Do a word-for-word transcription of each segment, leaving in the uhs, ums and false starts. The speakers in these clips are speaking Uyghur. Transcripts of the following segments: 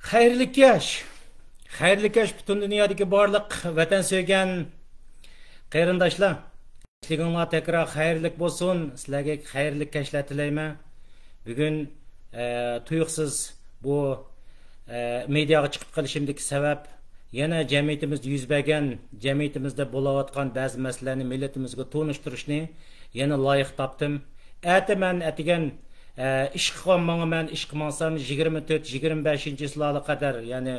خەيرلىك كەچ. خەيرلىك كەچ پۈتۈن دۇنيادىكى بارلىق ۋەتەن سۆيگەن قېرىنداشلار. كەچلىكىڭلار تەكرار خەيرلىك بولسۇن. سىلەرگە خەيرلىك كەچلەر تىلەيمەن. بۈگۈن، ئە، تۇيۇقسىز بۇ، ئە، مېدىياغا چىقىپ قېلىشىمدىكى سەۋەب يەنە جەمئىيىتىمىزدە يۈز بەرگەن، جەمئىيىتىمىزدە بولۇۋاتقان بەزى مەسىلىلەرنى مىللىتىمىزگە تونۇشتۇرۇشنى يەنە لايىق تاپتىم. ئەتە مەن ئەتىگەن، ئە، ئىشقا ماڭىمەن، ئىشقا ماڭسام، يىگىرمە تۆت، يىگىرمە بەشىنچى چىسلارغا قەدەر، يەنى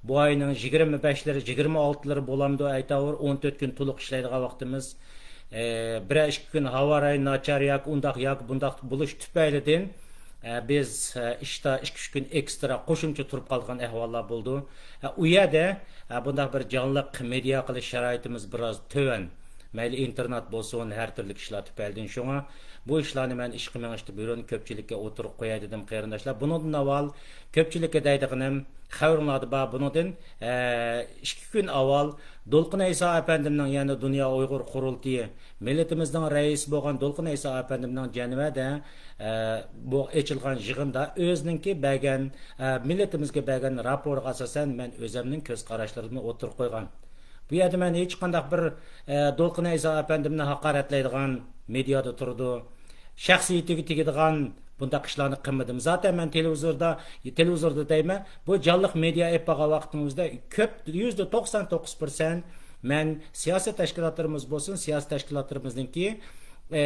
بۇ ئاينىڭ يىگىرمە بەشلىرى، يىگىرمە ئالتىلىرى بولامدۇ، ئەيتاۋۇر، ئون تۆت كۈن تولۇق ئىشلەيدىغان ۋاقتىمىز. ئە، بىرەر ئىككى كۈن ھاۋا رايى ناچار ياكى ئۇنداق ياكى بۇنداق بولۇش تۈپەيلىدىن، ئە، بىز، ئە، ئىشتا ئىككى ئۈچ كۈن ئېكسترا قوشۇمچە تۇرۇپ قالىدىغان ئەھۋاللار بولىدۇ. ئە، ئۇ يەردە، ئە، بۇنداق بىر جانلىق مېدىيا قىلىش شارائىتىمىز بىراز تۆۋەن. مەيلى ئىنتېرنېت بولسۇن، ھەر تۈرلۈك ئىشلار تۈپەيلىدىن. شۇڭا بۇ ئىشلارنى مەن ئىشقا مېڭىشتا بۇرۇن كۆپچىلىككە ئوتتۇرىغا قوياي دېدىم، قېرىنداشلار. بۇنىڭدىن ئاۋۋال كۆپچىلىككە دەيدىغىنىم، خەۋىرىڭلاردا بار بۇنىڭدىن، ئە، ئىككى كۈن ئاۋۋال دولقۇن ئەيسا ئەپەندىمنىڭ، يەنى دۇنيا ئۇيغۇر قۇرۇلتىيى، مىللىتىمىزنىڭ رەئىسى بولغان دولقۇن ئەيسا ئەپەندىمنىڭ جەنۋەدە، ئە، بۇ ئېچىلغان يىغىندا ئۆزىنىڭكى بەرگەن، ئە، مىللىتىمىزگە بەرگەن راپورىغا ئاساسەن مەن ئۆزەمنىڭ كۆز قاراشلىرىمنى ئوتتۇرىغا قويغان. بۇ يەردە مەن ھېچقانداق بىر، ئە، دولقۇن ئەيسا ئەپەندىمنى ھاقارەتلەيدىغان، مېدىيادا تۇرىدۇ، شەخسىيىتىگە تېگىدىغان بۇنداق ئىشلارنى قىلمىدىم. زاتەن مەن تېلېۋىزوردا، تېلېۋىزوردا دەيمەن، بۇ جانلىق مېدىيا ئېلىپ بارغان ۋاقتىمىزدا كۆپ، يۈزدە توقسان توققۇز پىرسەنت مەن سىياسىي تەشكىلاتلىرىمىز بولسۇن، سىياسىي تەشكىلاتلىرىمىزنىڭكى، ئە،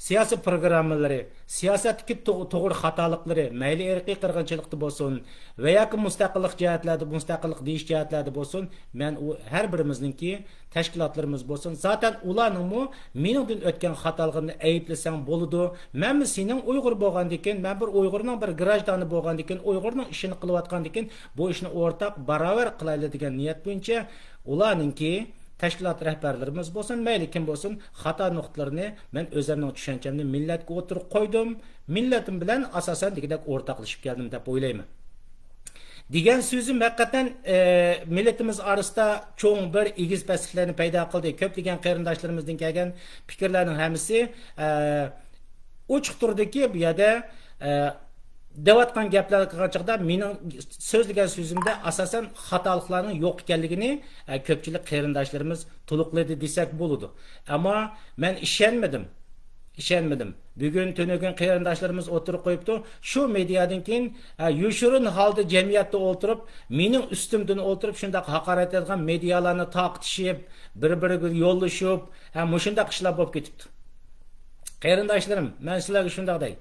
سىياسىي پروگراممىلىرى، سىياسەتتىكى تو-، توغرا خاتالىقلىرى، مەيلى ئىرقىي قىرغىنچىلىقتا بولسۇن ۋە ياكى مۇستەقىللىق جەھەتلەردە، مۇستەقىللىق دېيىش جەھەتلەردە بولسۇن، مەن ئۇ ھەر بىرىمىزنىڭكى، تەشكىلاتلىرىمىز بولسۇن، زاتەن ئۇلارنىڭمۇ مېنىڭدىن ئۆتكەن خاتالىقىمنى ئەيىبلىسەڭ بولىدۇ. مەنمۇ سېنىڭ ئۇيغۇر بولغاندىكىن، مەن بىر ئۇيغۇرنىڭ بىر گراژدانى بولغاندىكىن، ئۇيغۇرنىڭ ئىشىنى قىلىۋاتقاندىكىن، بۇ ئىشنى ئورتاق، باراۋەر قىلايلى دېگەن نىيەت بويىچە ئۇلارنىڭكى تەشكىلات رەھبەرلىرىمىز بولسۇن، مەيلى كىم بولسۇن، خاتا نۇقتىلىرىنى مەن ئۆزۈمنىڭ چۈشەنچەمنى مىللەتكە ئوتتۇرىغا قويدۇم. مىللىتىم بىلەن ئاساسەن دېگۈدەك ئورتاقلىشىپ كەلدىم دەپ ئويلايمەن. دېگەن سۆزۈم ھەقىقەتەن، ئە، مىللىتىمىز ئارىسىدا چوڭ بىر ئېگىز پەسلىكلەرنى پەيدا قىلدى. كۆپلىگەن قېرىنداشلىرىمىزدىن كەلگەن پىكىرلەرنىڭ ھەممىسى، ئە، ئوچۇق تۇردىكى، بۇ يەردە، ئە، دەۋاتقان گەپلەر قىلغان چاغدا مېنىڭ سۆزلىگەن سۆزۈمدە ئاساسەن خاتالىقلارنىڭ يوق ئىكەنلىكىنى، ئە، كۆپچىلىك قېرىنداشلىرىمىز تولۇقلىدى دېسەك بولىدۇ. ئەمما مەن ئىشەنمىدىم. ئىشەنمىدىم. بۈگۈن تۈنۈگۈن قېرىنداشلىرىمىز ئوتتۇرىغا قويۇپتۇ. شۇ مېدىيادىن كېيىن، ھە، يوشۇرۇن ھالدا جەمئىيەتتە ئولتۇرۇپ، مېنىڭ ئۈستۈمدىن ئولتۇرۇپ، شۇنداق ھاقارەتلەيدىغان مېدىيالارنى تارقىتىشىپ، بىر-بىرىگە يوللىشىپ، ھە، مۇشۇنداق ئىشلار بولۇپ كېتىپتۇ. قېرىنداشلىرىم، مەن سىلەرگە شۇنداق دەي.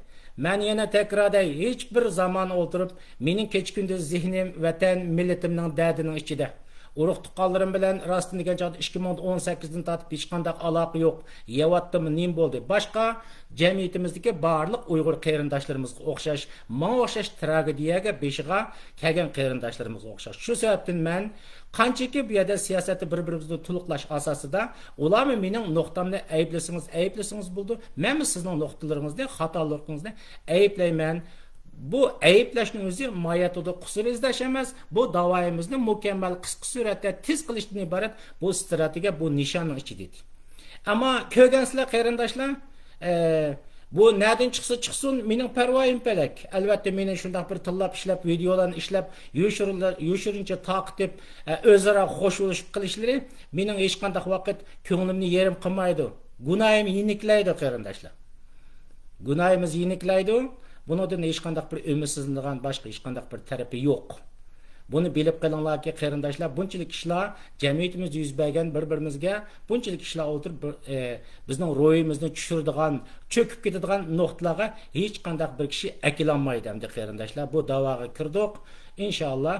مەن يەنە تەكرار دەي، ھېچ بىر زامان ئولتۇرۇپ، مېنىڭ كېچە-كۈندۈز زېھنىم ۋەتەن، مىللىتىمنىڭ دەردىنىڭ ئىچىدە. ئۇرۇق-تۇغقانلىرىم بىلەن راستىنى دېگەن چاغدا ئىككى مىڭ ئون سەككىزدىن تارتىپ ھېچقانداق ئالاقە يوق. يەۋاتتىممۇ، نېمە بولدى؟ باشقا جەمئىيىتىمىزدىكى بارلىق ئۇيغۇر قېرىنداشلىرىمىزغا ئوخشاش، ماڭا ئوخشاش تراگېدىيەگە بېشىغا كەلگەن قېرىنداشلىرىمىزغا ئوخشاش. شۇ سەۋەبتىن مەن قانچىكى بۇ يەردە سىياسەتتە بىر-بىرىمىزنى تولۇقلاش ئاساسىدا، ئۇلارمۇ مېنىڭ نۇقتامنى ئەيىبلىسىڭىز، ئەيىبلىسىڭىز بولىدۇ. مەنمۇ سىزنىڭ نۇقتىلىرىڭىزنى، خاتالىقىڭىزنى ئەيىبلەيمەن. بۇ ئەيىبلەشنىڭ ئۆزى ماھىيەتتە قۇسۇر ئىزدەش ئەمەس، بۇ داۋايىمىزنى مۇكەممەل، قىسقا سۈرئەتتە تېز قىلىشتىن ئىبارەت بۇ ئىستراتېگىيە، بۇ نىشاننىڭ ئىچىدە ئىدى. ئەمما كۆرگەنسىلەر قېرىنداشلار، ئە، بۇ نەدىن چىقسا چىقسۇن، مېنىڭ پەرۋايىم پەلەك. ئەلۋەتتە، مېنى شۇنداق بىر تىللاپ ئىشلەپ، ۋىدېئولارنى ئىشلەپ، يوشۇرۇنلا-، يوشۇرۇنچە تارقىتىپ، ئە، ئۆزئارا خوش بولۇشۇپ قېلىشلىرى مېنىڭ ھېچقانداق ۋاقىت كۆڭلۈمنى يېرىم قىلمايدۇ. گۇناھىم يېنىكلەيدۇ، قېرىنداشلار. گۇناھىمىز يېنىكلەيدۇ. بۇنىڭدىن ھېچقانداق بىر ئۈمىدسىزلىنىدىغان باشقا ھېچقانداق بىر تەرىپى يوق. بۇنى بىلىپ قېلىڭلاركى، قېرىنداشلار، بۇنچىلىك ئىشلار جەمئىيىتىمىزدە يۈز بەرگەن، بىر-بىرىمىزگە بۇنچىلىك ئىشلار ئولتۇرۇپ، بىر، ئە، بىزنىڭ روھىمىزنى چۈشۈرىدىغان، چۆكۈپ كېتىدىغان نۇقتىلارغا ھېچقانداق بىر كىشى ئەكېلالمايدۇ ئەمدى، قېرىنداشلار. بۇ داۋاغا كىردۇق. ئىنشائاللا،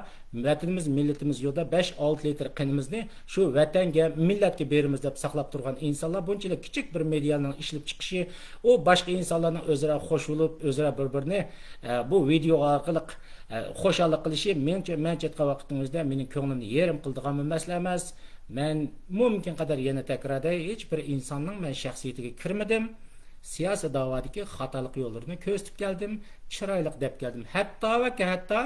ۋەتىنىمىز، مىللىتىمىز يولىدا بەش، ئالتە لىتىر قېنىمىزنى شۇ ۋەتەنگە، مىللەتكە بېرىمىز دەپ ساقلاپ تۇرغان ئىنسانلار، بۇنچىلىك كىچىك بىر مېدىيانىڭ ئىشلەپ چىقىشى، ئۇ باشقا ئىنسانلارنىڭ ئۆزئارا خوش بولۇپ، ئۆزئارا بىر-بىرىنى، ئە، بۇ ۋىدېئو ئارقىلىق، ئە، خۇشاللىق قىلىشى، مېنىڭچە، مەنچە ئېيتقان ۋاقىتنىڭ ئۆزىدە مېنىڭ كۆڭلۈمنى يېرىم قىلىدىغان بىر مەسىلە ئەمەس. مەن مۇمكىن قەدەر يەنە تەكرار دەي، ھېچ بىر ئىنساننىڭ مەن شەخسىيىتىگە كىرمىدىم. سىياسىي داۋادىكى خاتالىق يوللىرىنى كۆرسىتىپ كەلدىم، چىرايلىق دەپ كەلدىم. ھەتتا ۋە ھەتتا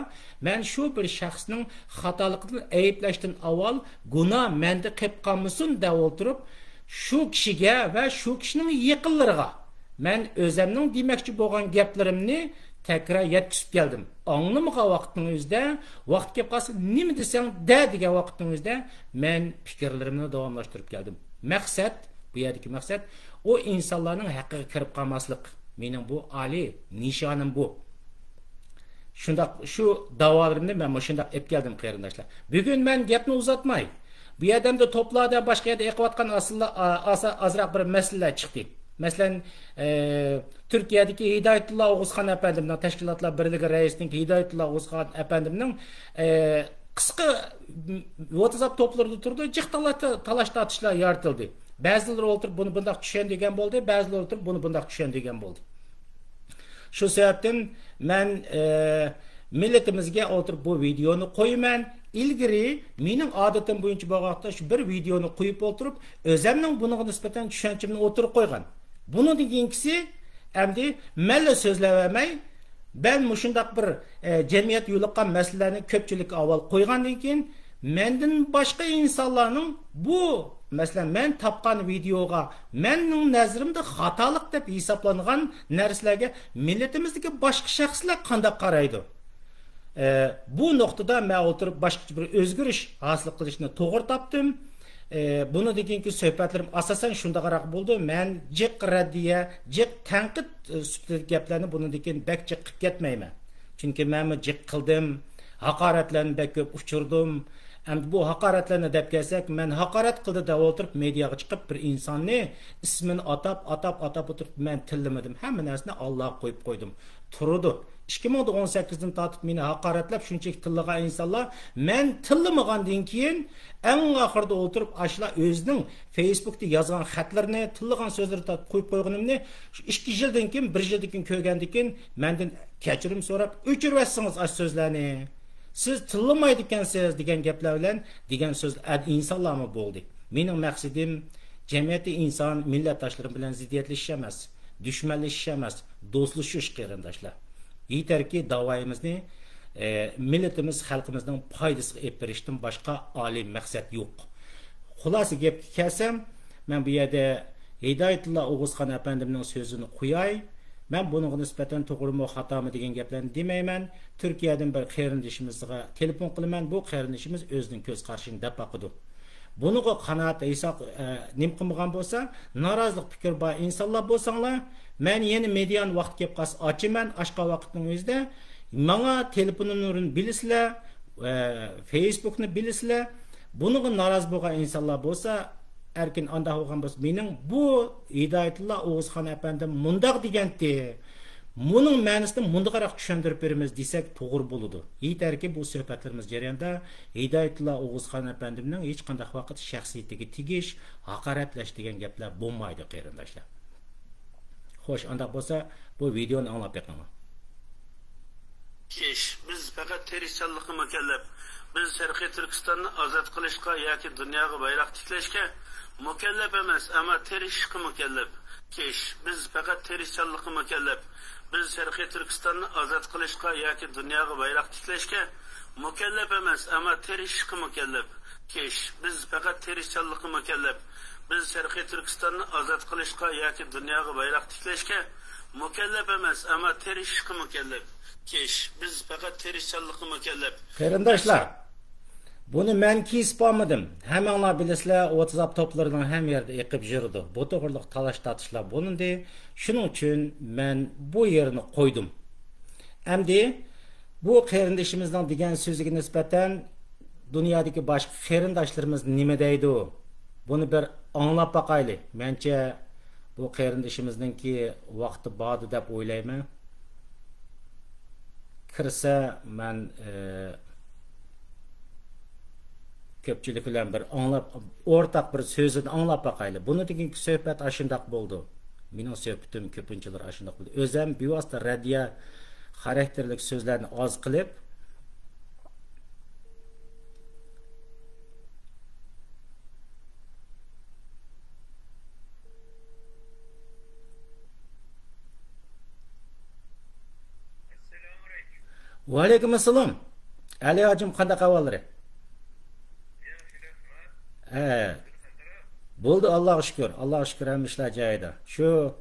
مەن شۇ بىر شەخسنىڭ خاتالىقىدىن ئەيىبلەشتىن ئاۋۋال گۇناھ مەندە قېلىپ قالمىسۇن دەپ ئولتۇرۇپ، شۇ كىشىگە ۋە شۇ كىشىنىڭ يېقىنلىرىغا مەن ئۆزەمنىڭ دېمەكچى بولغان گەپلىرىمنى تەكرار يەتكۈزۈپ كەلدىم. ئاڭلىمىغان ۋاقىتنىڭ ئۆزىدە، ۋاقىت كېلىپ قالسا، نېمە دېسەڭ دە دېگەن ۋاقىتنىڭ ئۆزىدە، مەن پىكىرلىرىمنى داۋاملاشتۇرۇپ كەلدىم. مەقسەت، بۇ يەردىكى مەقسەت، ئۇ ئىنسانلارنىڭ ھەققىگە كىرىپ قالماسلىق. مېنىڭ بۇ ئالىي نىشانىم بۇ. شۇنداق، شۇ داۋالىرىمنى مەن مۇشۇنداق ئېلىپ كەلدىم، قېرىنداشلار. بۈگۈن مەن گەپنى ئۇزارتماي، بۇ يەردە ئەمدى توپلاردا، باشقا يەردە ئېقىۋاتقان ئاسىللا-، ئا-، ئاسا-، ئازراق بىر مەسىلىلەر چىقتى. مەسىلەن، ئە، تۈركىيەدىكى ھىدايەتۇللا ئوغۇزخان ئەپەندىمنىڭ، تەشكىلاتلار بىرلىكى رەئىسىنىڭ، ھىدايەتۇللا ئوغۇزخان ئەپەندىمنىڭ، ئە، قىسقا ۋاتساپ توپلىرىدا تۇرىدۇ، جىق تالا-، تالاش-تارتىشلار يارىتىلدى. بەزىلىرى ئولتۇرۇپ بۇنى بۇنداق چۈشەن دېگەن بولدى، بەزىلىرى ئولتۇرۇپ بۇنى بۇنداق چۈشەن دېگەن بولدى. شۇ سەۋەبتىن مەن، ئە، مىللىتىمىزگە ئولتۇرۇپ بۇ ۋىدېئونى قويىمەن. ئىلگىرى مېنىڭ ئادىتىم بويىچە بولغان ۋاقىتتا شۇ بىر ۋىدېئونى قويۇپ ئولتۇرۇپ، ئۆزەمنىڭ بۇنىڭغا نىسبەتەن چۈشەنچىمنى ئوتتۇرىغا قويغان. بۇنىڭدىن كېيىنكىسى ئەمدى مەنلا سۆزلەۋەرمەي، مەن مۇشۇنداق بىر، ئە، جەمئىيەتتە يولۇققان مەسىلىلەرنى كۆپچىلىككە ئاۋۋال قويغاندىن كېيىن، مەندىن باشقا ئىنسانلارنىڭ بۇ، مەسىلەن، مەن تاپقان ۋىدېئوغا، مەننىڭ نەزىرىمدە خاتالىق دەپ ھېسابلانغان نەرسىلەرگە مىللىتىمىزدىكى باشقا شەخسلەر قانداق قارايدۇ؟ ئە، بۇ نۇقتىدا مەن ئولتۇرۇپ باشقىچە بىر ئۆزگىرىش ھاسىل قىلىشنى توغرا تاپتىم. ئە، بۇنىڭدىن كېيىنكى سۆھبەتلىرىم ئاساسەن شۇنداقراق بولىدۇ. مەن جىق رەددىيە، جىق تەنقىد، ئە، سۈپىتىدىكى گەپلەرنى بۇنىڭدىن كېيىن بەك جىق قىلىپ كەتمەيمەن. چۈنكى مەنمۇ جىق قىلدىم، ھاقارەتلەرنى بەك كۆپ ئۇچۇردۇم. ئەمدى بۇ ھاقارەتلەرنى دەپ كەلسەك، مەن ھاقارەت قىلدى دەپ ئولتۇرۇپ مېدىياغا چىقىپ بىر ئىنساننى ئىسمىنى ئاتاپ، ئاتاپ، ئاتاپ ئولتۇرۇپ مەن تىللىمىدىم. ھەممە نەرسىنى ئاللاغا قويۇپ قويدۇم. تۇرىدۇ. ئىككى مىڭ ئون سەككىزدىن تارتىپ مېنى ھاقارەتلەپ شۇنچىلىك تىللىغان ئىنسانلار مەن تىللىمىغاندىن كېيىن ئەڭ ئاخىرىدا ئولتۇرۇپ ئاشۇلار ئۆزىنىڭ فېيسبۇكتا يازغان خەتلىرىنى، تىللىغان سۆزلىرىنى تارتىپ قويۇپ قويغىنىمنى شۇ ئىككى يىلدىن كېيىن، بىر يىلدىن كېيىن كۆرگەندىن كېيىن مەندىن كەچۈرۈم سوراپ، ئۆچۈرۈۋەتسىڭىز ئاشۇ سۆزلەرنى. سىز تىللىمايدىكەنسىز دېگەن گەپلەر بىلەن دېگەن سۆز ئىنسانلارمۇ بولدى. مېنىڭ مەقسىتىم جەمئىيەتتە ئىنسان مىللەتداشلىرىم بىلەن زىددىيەتلىشىش ئەمەس، دۈشمەنلىشىش ئەمەس، دوستلىشىش قېرىنداشلار. يېتەركى داۋايىمىزنى، ئە، مىللىتىمىز، خەلقىمىزنىڭ پايدىسىغا ئېلىپ بېرىشتىن باشقا ئالىي مەقسەت يوق. خۇلاسە گەپكە كەلسەم، مەن بۇ يەردە ھىدايەتۇللا ئوغۇزخان ئەپەندىمنىڭ سۆزىنى قوياي. مەن بۇنىڭغا نىسبەتەن توغرىمۇ، خاتامۇ دېگەن گەپلەرنى دېمەيمەن. تۈركىيەدىن بىر قېرىندىشىمىزغا تېلېفون قىلىمەن. بۇ قېرىندىشىمىز ئۆزىنىڭ كۆز قارىشىنى دەپ باقىدۇ. بۇنىڭغا قانائەت ھېساب، ئە، نېمە قىلمىغان بولسا، نارازىلىق پىكىر بار ئىنسانلار بولساڭلار، مەن يەنە مېدىيانى ۋاقتى كېلىپ قالسا ئاچىمەن. ئاشقا ۋاقىتنىڭ ئۆزىدە ماڭا تېلېفون نومۇرىنى بىلىسىلەر، ئە، فېيسبۇكنى بىلىسىلەر. بۇنىڭغا نارازى بولغان ئىنسانلار بولسا، ئەركىن ئانداق بولغان بولسا، مېنىڭ بۇ ھىدايەتۇللا ئوغۇزخان ئەپەندىم مۇنداق دېگەنتى، مۇنىڭ مەنىسىنى مۇنداقراق چۈشەندۈرۈپ بېرىمىز دېسەك توغرا بولىدۇ. يېتەركى بۇ سۆھبەتلىرىمىز جەريانىدا ھىدايەتۇللا ئوغۇزخان ئەپەندىمنىڭ ھېچقانداق ۋاقىت شەخسىيىتىگە تېگىش، ھاقارەتلەش دېگەن گەپلەر بولمايدۇ، قېرىنداشلار. خوش، ئانداق بولسا، بۇ ۋىدېونى ئاڭلاپ بېقىڭلار. كېش، بىز پەقەت تىرىشچانلىققا مۇكەللەپ. بىز شەرقىي تۈركىستاننى ئازاد قىلىشقا ياكى دۇنياغا بايراق تىكلەشكە مۇكەللەپ ئەمەس، ئەمما تىرىشىشقا مۇكەللەپ. كېش، بىز پەقەت تىرىشچانلىققا مۇكەللەپ. بىز شەرقىي تۈركىستاننى ئازاد قىلىشقا ياكى دۇنياغا بايراق تىكلەشكە مۇكەللەپ ئەمەس، ئەمما تىرىشىشقا مۇكەللەپ. كېش، بىز پەقەت تىرىشچانلىققا مۇكەللەپ. بىز شەرقىي تۈركىستاننى ئازاد قىلىشقا ياكى دۇنياغا بايراق تىكلەشكە مۇكەللەپ ئەمەس، ئەمما تىرىشىشقا مۇكەللەپ. كېش، بىز پەقەت تىرىشچانلىققا مۇكەللەپ. قېرىنداشلار، بۇنى مەن كېسىپ ئالمىدىم. ھەممىڭلار بىلىسىلەر، ۋاتساپ توپلىرىنىڭ ھەممە يەردە ئېقىپ يۈرىدۇ. بۇ توغرىلىق تالاش-تارتىشلار بولۇندى. شۇنىڭ ئۈچۈن مەن بۇ يېرىنى قويدۇم. ئەمدى بۇ قېرىندىشىمىزنىڭ دېگەن سۆزىگە نىسبەتەن دۇنيادىكى باشقا قېرىنداشلىرىمىز نېمە دەيدۇ؟ بۇنى بىر ئاڭلاپ باقايلى. مەنچە بۇ قېرىندىشىمىزنىڭكى ۋاقتى باردى دەپ ئويلايمەن. كىرسە مەن، ئى، كۆپچىلىك بىلەن بىر ئاڭلاپ، ئورتاق بىر سۆزىنى ئاڭلاپ باقايلى. بۇنىڭدىن كېيىنكى سۆھبەت ئاشۇنداق بولىدۇ. مېنىڭ سۆھبىتىم كۆپىنچىلىرى ئاشۇنداق بولىدۇ. ئۆزەم بىۋاسىتە رەددىيە خاراكتېرلىك سۆزلەرنى ئاز قىلىپ، ۋەئەلەيكۇم ئەسسالام. ئەلى ھاجىم، قانداق ئەھۋاللىرى؟ ھە. بولدى، ئاللاغا شۈكۈر. ئاللاغا شۈكۈر، ھەممە ئىشلار جايىدا. شۇ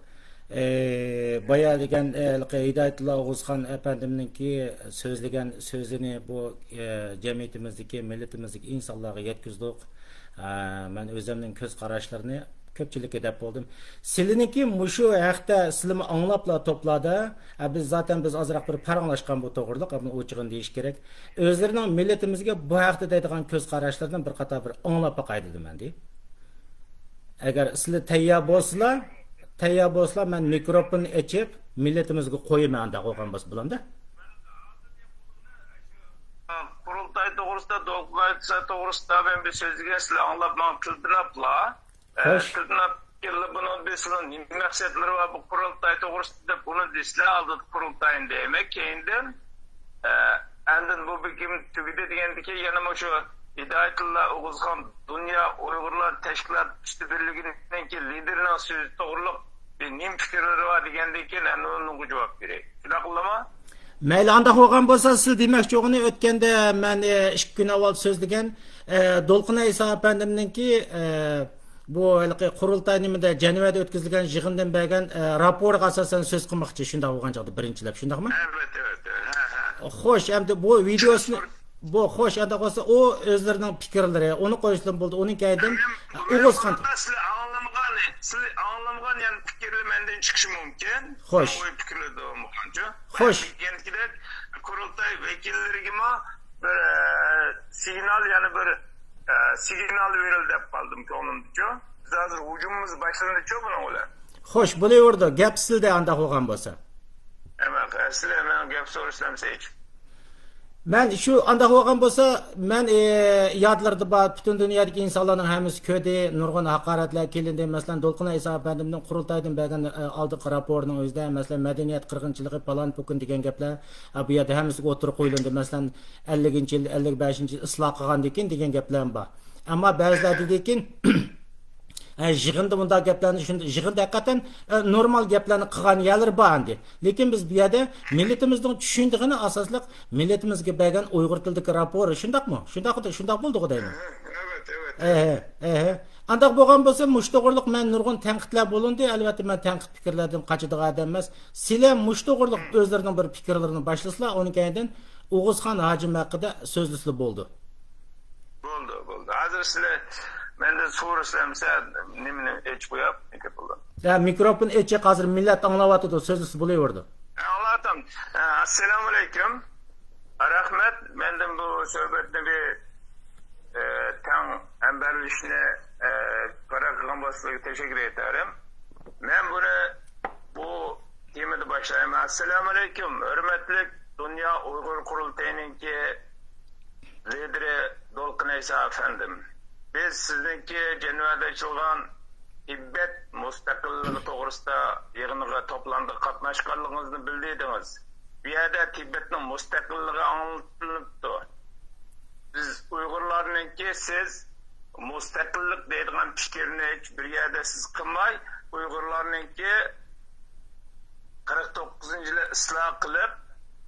ئى، بايا دېگەن، ئى، ھېلىقى ھىدايەتۇللا ئوغۇزخان ئەپەندىمنىڭكى سۆزلىگەن سۆزىنى بۇ، ئى، جەمئىيىتىمىزدىكى، مىللىتىمىزدىكى ئىنسانلارغا يەتكۈزدۇق. ئە، مەن ئۆزۈمنىڭ كۆز قاراشلىرىنى كۆپچىلىككە دەپ بولدۇم. سىلىنىڭكى مۇشۇ ھەقتە سىلىمۇ ئاڭلاپلا توپلاردا، ئە، بىز زاتەن بىز ئازراق بىر پاراڭلاشقان بۇ توغرىلىق، بۇنى ئوچۇقىنى دېيىش كېرەك. ئۆزلىرىنىڭ مىللىتىمىزگە بۇ ھەقتە دەيدىغان كۆز قاراشلىرىنى بىر قاتار بىر ئاڭلاپ باقاي دېدىم مەن دېيىپ. ئەگەر سىلەر تەييار بولسىلا، تەييار بولسىلا، مەن مىكروفون ئېچىپ، مىللىتىمىزگە قويىمەن، ئانداق بولغان بولسا بولامدۇ؟ قۇرۇلتاي توغرىسىدا، دولقۇن ئايسا توغرىسىدا مەن بىر سۆزلىگەن، سىلەر ئاڭلاپ ماڭا تىلتىناپلا. ئە، خوش. تىلتىناپ كېلىپ، بۇنىڭ بىر سىلەر نېمە مەقسەتلىرى بار بۇ قۇرۇلتاي توغرىسىدا دەپ، بۇنى دېسىلەر، ئالدىدا قۇرۇلتاينى دەيمەن. كېيىندىن، ئە، ئاندىن بۇ بېكىم تۈگىدى دېگەندىكىن، يەنە مۇشۇ ھىدايەتۇللا ئوغۇزخان دۇنيا ئۇيغۇرلار تەشكىلات ئۈستى بىرلىكىنىڭكى لىدېرىنىڭ سۆزى توغرۇلۇق بىر نېمە پىكىرلىرى بار دېگەندىن كېيىن، ئەنە ئۇنىڭغا جاۋاب بېرەي. شۇنداقلىما؟ مەيلى، ئانداق بولغان بولسا، سىز دېمەكچى بولغىنى ئۆتكەندە مەن، ئە، ئىككى كۈن ئاۋۋال سۆزلىگەن، ئە، دولقۇن ئەيسا ئەپەندىمنىڭكى، ئە، بۇ ھېلىقى قۇرۇلتاي نېمىدە، جەنۋەدە ئۆتكۈزۈلگەن يىغىندىن بەرگەن، ئە، راپورىغا ئاساسەن سۆز قىلماقچى، شۇنداق بولغان چاغدا بىرىنچىلەپ، شۇنداقمۇ؟ ئەلۋەتتە، ئەلۋەتتە. ھە، ھە. خوش، ئەمدى بۇ ۋىدېئوسىنى، بۇ، خوش، ئانداق بولسا، ئۇ ئۆزلىرىنىڭ پىكىرلىرى، ئۇنى قويسىلا بولدى، ئۇنىڭ كەينىدىن مەن، ئوغۇزخان. مەن سىلەر ئاڭلىمىغان، سىلەر ئاڭلىمىغان يەنە پىكىرلەر مەندىن چىقىشى مۇمكىن. خوش. مەن ئوي پىكىرلەردە بولمىغانچە. خوش. مەن دېگەندىكىدەك، قۇرۇلتاي ۋەكىللىرىگىمۇ بىر، ئە، سىگنال، يەنە بىر، ئە، سىگنال بېرىلدى دەپ قالدىم كۆڭلۈمدىچۇ. بىز ھازىر ھۇجۇمىمىز باشلىنىدىچۇ بۇنىڭ بىلەن. خوش، بولۇۋېرىدۇ. گەپ سىلدە ئانداق بولغان بولسا. ئەمما سىلەر مېنىڭ گەپ سورىسام سېچ. مەن شۇ ئانداق بولغان بولسا، مەن، ئى، يادلىرىدا بار، پۈتۈن دۇنيادىكى ئىنسانلارنىڭ ھەممىسى كۆردى، نۇرغۇن ھاقارەتلەر قىلىندى. مەسىلەن، دولقۇن ئەيسا ئەپەندىمنىڭ قۇرۇلتايدىن بەرگەن، ئە، ئالدىنقى راپورىنىڭ ئۆزىدە، مەسىلەن، مەدەنىيەت قىرغىنچىلىقى، پالان پۇكۇن دېگەن گەپلەر، ئە، بۇ يەردە ھەممىسىگە ئوتتۇرىغا قويۇلدى. مەسىلەن، ئەللىكىنچى يىل، ئەللىك بەشىنچى يىل ئىسلاھ قىلغاندىن كېيىن دېگەن گەپلەرمۇ بار. ئەمما بەزىلەر دېدىكىن، ئە، يىغىندا بۇنداق گەپلەرنى شۇنداق، يىغىندا ھەقىقەتەن، ئە، نورمال گەپلەرنى قىلغان يەرلىرى بار ئەمدى. لېكىن بىز بۇ يەردە مىللىتىمىزنىڭ چۈشىنىدىغىنى ئاساسلىق، مىللىتىمىزگە بەرگەن ئۇيغۇر تىلىدىكى راپورى، شۇنداقمۇ؟ شۇنداق، شۇنداق بولدىغۇ دەيمەن. ئەۋەت، ئەۋەت. ئەھە، ئەھە. ئانداق بولغان بولسا، مۇشۇ توغرىلىق مەن نۇرغۇن تەنقىدلەر بولۇندى. ئەلۋەتتە، مەن تەنقىد پىكىرلەردىن قاچىدىغان ئادەم ئەمەس. سىلەر مۇشۇ توغرىلىق ئۆزلىرىنىڭ بىر پىكىرلىرىنى باشلىسىلا، ئۇنىڭ كەينىدىن ئوغۇزخان ھاجىم ھەققىدە سۆزلىسىلا بولدى. بولدى، بولدى. ھازىر سىلەر مەندىن سورىسىلەر، مىسال، نېمىنى ئېچىپ قويۇپ، نېمە بولدى؟ يا، مىكروفون ئېچىق، ھازىر مىللەت ئاڭلاۋاتىدۇ، سۆزلىسە بولۇۋېرىدۇ. ئاڭلاۋاتام. ئە، ئەسسالامۇئەلەيكۇم. رەھمەت، مەندىن بۇ سۆھبەتنى بىر، ئە، تەڭ ھەمبەھىرلىشىشنى، ئە، قارار قىلغان بولسىڭىز تەشەككۈر ئېيتارىم. مەن بۇنى بۇ تېمىدا باشلايمەن. ئەسسالامۇئەلەيكۇم، ھۆرمەتلىك دۇنيا ئۇيغۇر قۇرۇلتىيىنىڭكى لىدىرى دولقۇن ئەيسا ئەپەندىم. بىز سىزنىڭكى جەنۋەدە ئېچىلغان تىبەت مۇستەقىللىقى توغرىسىدا يىغىنغا توپلامدا قاتناشقانلىقىڭىزنى بىلدى ئىدىڭىز. بۇ يەردە تىبەتنىڭ مۇستەقىللىقى ئاڭلىتىلىپتۇ. بىز ئۇيغۇرلارنىڭكى سىز مۇستەقىللىق دەيدىغان پىكىرنى ھېچ بىر يەردە سىز قىلماي، ئۇيغۇرلارنىڭكى قىرىق توققۇزىنچى يىلى ئىسلاھ قىلىپ،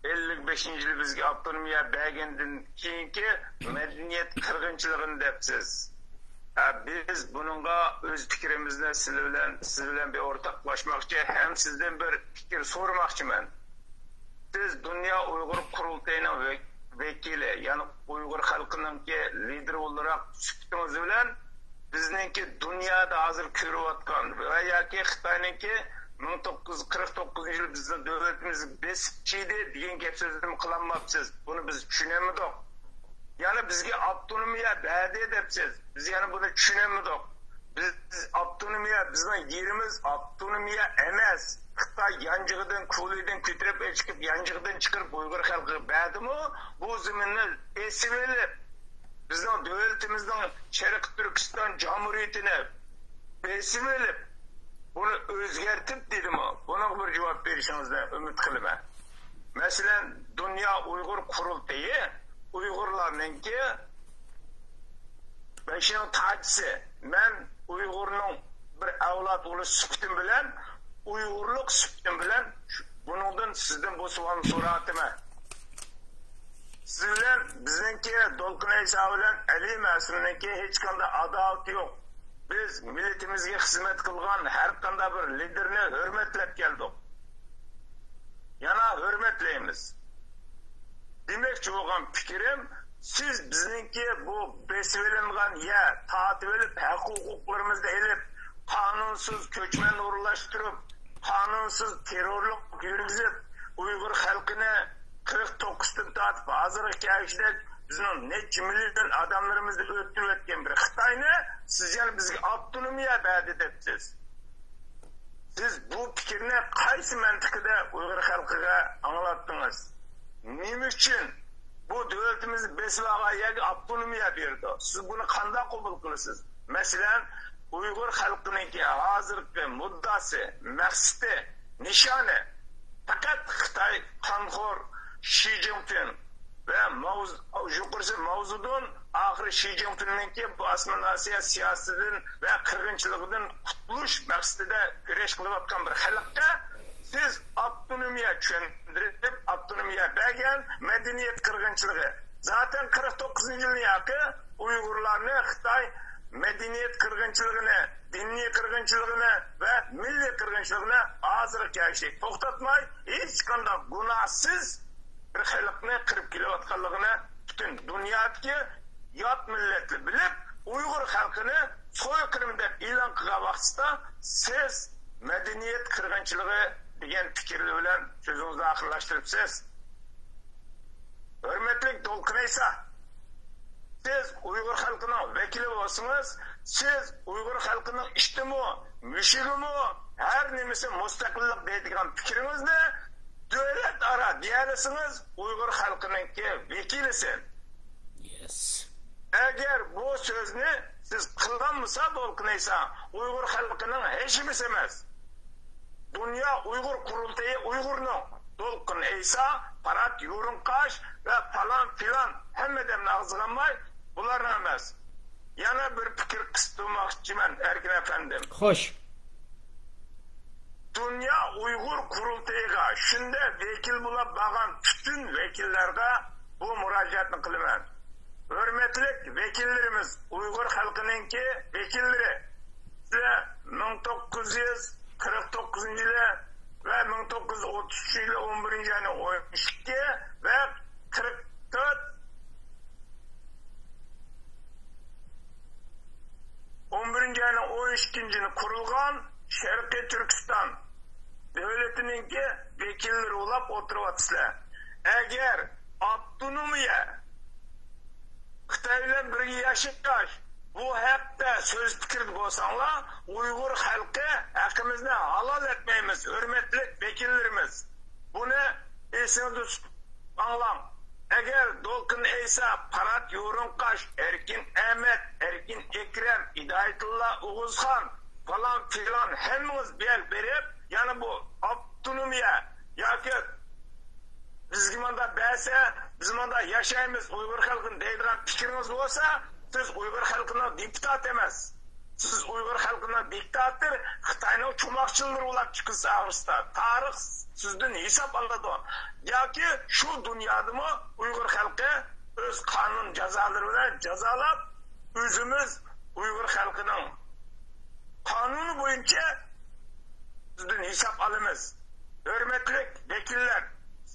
ئەللىك بەشىنچى يىلى بىزگە ئاپتونومىيە بەرگەندىن كېيىنكى مەدەنىيەت قىرغىنچىلىقىنى دەپسىز. ھە، بىز بۇنىڭغا ئۆز پىكرىمىزنى سىز بىلەن، سىز بىلەن بىر ئورتاقلاشماقچى ھەم سىزدىن بىر پىكىر سورىماقچىمەن. سىز دۇنيا ئۇيغۇر قۇرۇلتىيىنىڭ ۋەك-، ۋەكىلى، يەنى ئۇيغۇر خەلقىنىڭكى لىدىرى بولۇپ سۈپىتىڭىز بىلەن بىزنىڭكى دۇنيادا ھازىر كۆرۈۋاتقان ۋە ياكى خىتاينىڭكى مىڭ توققۇز يۈز قىرىق توققۇزىنچى يىلى بىزنىڭ دۆلىتىمىزنى بېسىپ چىقتى دېگەن گەپ سۆزنى قىلالماپسىز. بۇنى بىز چۈشىنەلمىدۇق. يەنى بىزگە ئاپتونومىيە بەردى دەپسىز. بىز يەنە بۇنى چۈشىنەلمىدۇق. بىز ئاپتونومىيە، بىزنىڭ يېرىمىز ئاپتونومىيە ئەمەس. خىتاي يانجىقىدىن، كۇلىدىن كۆتۈرۈپ ئېچىقىپ، يانجىقىدىن چىقىرىپ ئۇيغۇر خەلقىگە بەردىمۇ، بۇ زېمىننى بېسىۋېلىپ، بىزنىڭ دۆلىتىمىزنىڭ شەرقىي تۈركىستان جۇمھۇرىيىتىنى بېسىۋېلىپ، بۇنى ئۆزگەرتىپ دېدىمۇ، بۇنىڭغا بىر جاۋاب بېرىشىڭىزنى ئۈمىد قىلىمەن. مەسىلەن، دۇنيا ئۇيغۇر قۇرۇلتىيى ئۇيغۇرلارنىڭكى بېشىنىڭ تاجىسى. مەن ئۇيغۇرنىڭ بىر ئەۋلاد بولۇش سۈپىتىم بىلەن، ئۇيغۇرلۇق سۈپىتىم بىلەن بۇنىڭدىن سىزدىن بۇ سوئالنى سوراۋاتىمەن. سىز بىلەن بىزنىڭكى دولقۇن ئەيسا بىلەن ئەلى مەسۇمنىڭكى ھېچقانداق ئاداۋىتى يوق. بىز مىللىتىمىزگە خىزمەت قىلغان ھەر قانداق بىر لىدېرنى ھۆرمەتلەپ كەلدۇق. يەنە ھۆرمەتلەيمىز. دېمەكچى بولغان پىكرىم، سىز بىزنىڭكى بۇ بېسىۋېلىنغان يەر، تارتىۋېلىپ، ھەق-ھوقۇقلىرىمىزنى ئېلىپ، قانۇنسىز كۆچمەن ئورۇنلاشتۇرۇپ، قانۇنسىز تېررورلۇق يۈرگۈزۈپ، ئۇيغۇر خەلقىنى قىرىق توققۇزدىن تارتىپ ھازىرغا كەلگۈچىدەك بىزنىڭ نەچچە مىليون ئادەملىرىمىزنى ئۆلتۈرۈۋەتكەن بىر خىتاينى سىز يەنە بىزگە ئاپتونومىيە بەردى دەپسىز. سىز بۇ پىكىرنى قايسى مەنتىقىدە ئۇيغۇر خەلقىگە ئاڭلاتتىڭىز؟ نېمە ئۈچۈن بۇ دۆلىتىمىزنى بېسىپ ئالغان يەرگە ئاپتونومىيە بېرىدۇ؟ سىز بۇنى قانداق قوبۇل قىلىسىز؟ مەسىلەن، ئۇيغۇر خەلقىنىڭكى ھازىرقى مۇددىئاسى، مەقسىتى، نىشانى پەقەت خىتاي قانخور شى جىنپىڭ ۋە ماۋز-، يۇقىرىسى ماۋزېدۇڭ، ئاخىرى شى جىنپىڭنىڭكى بۇ ئاسسىمىلياتسىيە سىياسىتىدىن ۋە قىرغىنچىلىقىدىن قۇتۇلۇش مەقسىتىدە كۈرەش قىلىۋاتقان بىر خەلققە سىز ئاپتونومىيە چۈشەندۈرۈپ، ئاپتونومىيە بەرگەن مەدەنىيەت قىرغىنچىلىقى. زاتەن قىرىق توققۇزىنچى يىلنىڭ ھەققى ئۇيغۇرلارنى خىتاي مەدەنىيەت قىرغىنچىلىقىنى، دىنىي قىرغىنچىلىقىنى ۋە مىللىي قىرغىنچىلىقىنى ھازىرغا كەلگۈچە توختاتماي، ھېچقانداق گۇناھسىز بىر خەلقنى قىرىپ كېلىۋاتقانلىقىنى پۈتۈن دۇنيادىكى يات مىللەتلەر بىلىپ، ئۇيغۇر خەلقىنى سويقىرىم دەپ ئېلان قىلغان ۋاقتىدا، سىز مەدەنىيەت قىرغىنچىلىقى دېگەن پىكىرلەر بىلەن سۆزىڭىزنى ئاخىرلاشتۇرۇپسىز. ھۆرمەتلىك دولقۇن ئەيسا، سىز ئۇيغۇر خەلقىنىڭ ۋەكىلى بولسىڭىز، سىز ئۇيغۇر خەلقىنىڭ ئىتىمۇ، مۈشۈكىمۇ، ھەر نېمىسى مۇستەقىللىق دەيدىغان پىكرىڭىزنى دۆلەت ئارا دېيەلىسىڭىز، ئۇيغۇر خەلقىنىڭكى ۋەكىلىسى. يېس. ئەگەر بۇ سۆزنى سىز قىلالمىسا، دولقۇن ئەيسا ئۇيغۇر خەلقىنىڭ ھېچ نېمىسى ئەمەس. دۇنيا ئۇيغۇر قۇرۇلتىيى ئۇيغۇرنىڭ، دولقۇن ئەيسا، پارات يورۇڭقاش ۋە پالان پىلان ھەممە ئادەمنى ئاغزىغا ئالماي، بۇلارنىڭ ئەمەس. يەنە بىر پىكىر قىستۇرماقچىمەن، ئەركىن ئەپەندىم. خوش. دۇنيا ئۇيغۇر قۇرۇلتىيىغا شۇنداق ۋەكىل بولاپ بارغان پۈتۈن ۋەكىللەرگە بۇ مۇراجىئەتنى قىلىمەن. ھۆرمەتلىك ۋەكىللىرىمىز، ئۇيغۇر خەلقىنىڭكى ۋەكىللىرى، سىلەر مىڭ توققۇز يۈز قىرىق توققۇزىنچى يىلى ۋە مىڭ توققۇز يۈز ئوتتۇز ئۈچىنچى يىلى ئون بىرىنچى ئاينىڭ ئون ئىككى ۋە قىرىق تۆت، ئون بىرىنچى ئاينىڭ ئون ئىككىنچى كۈنى قۇرۇلغان شەرقىي تۈركىستان دۆلىتىنىڭكى ۋەكىللىرى بولاپ ئولتۇرۇۋاتىسىلەر. ئەگەر ئاپتونومىيە، خىتاي بىلەن بىرگە ياشاش، بۇ ھەقتە سۆز پىكىردە بولساڭلار، ئۇيغۇر خەلقى ھەققىمىزنى ھالال ئەتمەيمىز، ھۆرمەتلىك ۋەكىللىرىمىز. بۇنى ئېسىڭىزدە تۇتۇپ ئاڭلاڭ. ئەگەر دولقۇن ئەيسا، پارات يورۇڭقاش، ئەركىن ئەمەت، ئەركىن ئەكرەم، ھىدايەتۇللا ئوغۇزخان، پالان پىلان ھەممىڭىز بىر يەر بېرىپ، يەنە بۇ ئاپتونومىيە ياكى بىزگە مۇنداق بەرسە، بىز مۇنداق ياشايمىز، ئۇيغۇر خەلقىنى دەيدىغان پىكرىڭىز بولسا، سىز ئۇيغۇر خەلقىنىڭ دېپۇتاتى ئەمەس. سىز ئۇيغۇر خەلقىنىڭ دىكتاتور، خىتاينىڭ چوماقچىلىرى بولاپ چىقىسىز ئاخىرسىدا. تارىخ سىزدىن ھېساب ئالىدۇ. ياكى شۇ دۇنيادىمۇ ئۇيغۇر خەلقى ئۆز قانۇن جازالىرى بىلەن جازالاپ، ئۆزىمىز ئۇيغۇر خەلقىنىڭ قانۇنى بويىچە سىزدىن ھېساب ئالىمىز. ھۆرمەتلىك ۋەكىللەر،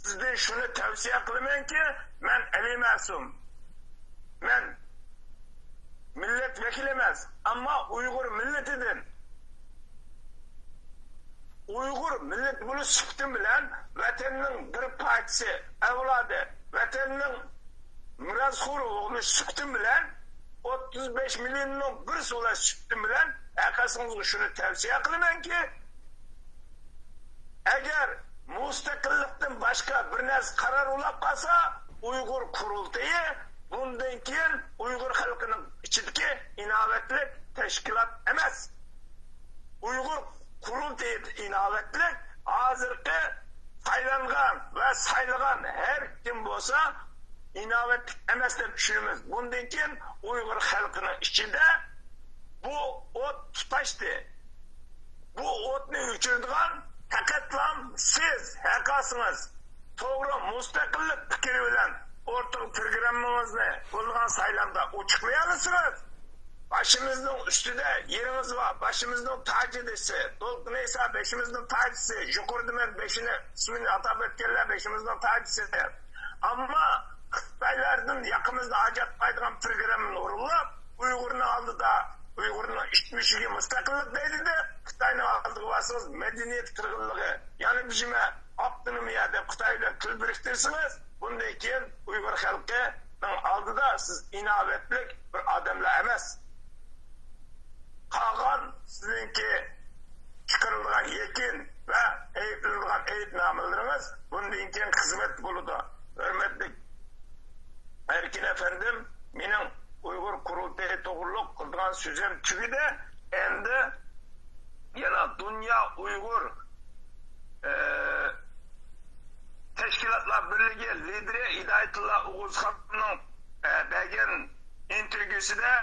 سىزدىن شۇنى تەۋسىيە قىلىمەنكى، مەن ئەلى مەسۇم. مەن مىللەت ۋەكىلى ئەمەس، ئەمما ئۇيغۇر مىللىتىدىن، ئۇيغۇر مىللىتى بولۇش سۈپىتىم بىلەن ۋەتەننىڭ بىر پارچىسى، ئەۋلادى، ۋەتەننىڭ مىراسخورى بولۇش سۈپىتىم بىلەن، ئوتتۇز بەش مىليوننىڭ بىرسى بولۇش سۈپىتىم بىلەن، ھەر قايسىڭىزغا شۇنى تەۋسىيە قىلىمەنكى، ئەگەر مۇستەقىللىقتىن باشقا بىر نەرسە قارار بولاپ قالسا، ئۇيغۇر قۇرۇلتىيى بۇندىن كېيىن ئۇيغۇر خەلقىنىڭ ئىچىدىكى ئىناۋەتلىك تەشكىلات ئەمەس. ئۇيغۇر قۇرۇلتىيى ئىناۋەتلىك، ھازىرقى سايلانغان ۋە سايلىغان ھەر كىم بولسا ئىناۋەتلىك ئەمەس دەپ چۈشىنىمىز. بۇندىن كېيىن ئۇيغۇر خەلقىنىڭ ئىچىدە بۇ ئوت تۇتاشتى. بۇ ئوتنى ئۆچۈرىدىغان پەقەتلا سىز، ھەرقايسىڭىز توغرا مۇستەقىللىق پىكرى بىلەن ئورتاق پروگراممىڭىزنى بولغان سايلامدا ئوچۇقلىيالىسىڭىز، باشىمىزنىڭ ئۈستىدە يېرىڭىز بار، باشىمىزنىڭ تاجى دېسە، دولقۇن ئەيسا بېشىمىزنىڭ تاجىسى، يۇقىرىدا مەن بېشىنى، ئىسمىنى ئاتاپ ئۆتكەنلەر بېشىمىزنىڭ تاجىسى. ئەمما خىتايلاردىن ياقىمىزنى ئاجراتمايدىغان پروگراممىنى ئورۇنلاپ، ئۇيغۇرنىڭ ئالدىدا ئۇيغۇرنىڭ ئىت مۈشۈكى مۇستەقىللىق دەيدۇ-دە، خىتاينىڭ ئالدىغا بارسىڭىز، مەدەنىيەت قىرغىنلىقى، يەنە بىر نېمە، ئاپتونومىيە دەپ خىتاي بىلەن تىل بىرىكتۈرسىڭىز، بۇندىن كېيىن ئۇيغۇر خەلقىنىڭ ئالدىدا سىز ئىناۋەتلىك بىر ئادەملەر ئەمەس. قالغان سىزنىڭكى چىقىرىلغان يەكۈن ۋە ئەيىبلىنىدىغان ئەيىبنامىلىرىڭىز بۇندىن كېيىن خىزمەت بولىدۇ. ھۆرمەتلىك ئەركىن ئەپەندىم، مېنىڭ ئۇيغۇر قۇرۇلتىيى توغرۇلۇق قىلىدىغان سۆزۈم تۈگىدى. ئەمدى يەنە دۇنيا ئۇيغۇر، ئە، تەشكىلاتلار بىرلىكى لىدىرى ھىدايەتۇللا ئوغۇزخاننىڭ، ئە، بەرگەن ئىنتېرۋيۇسىدا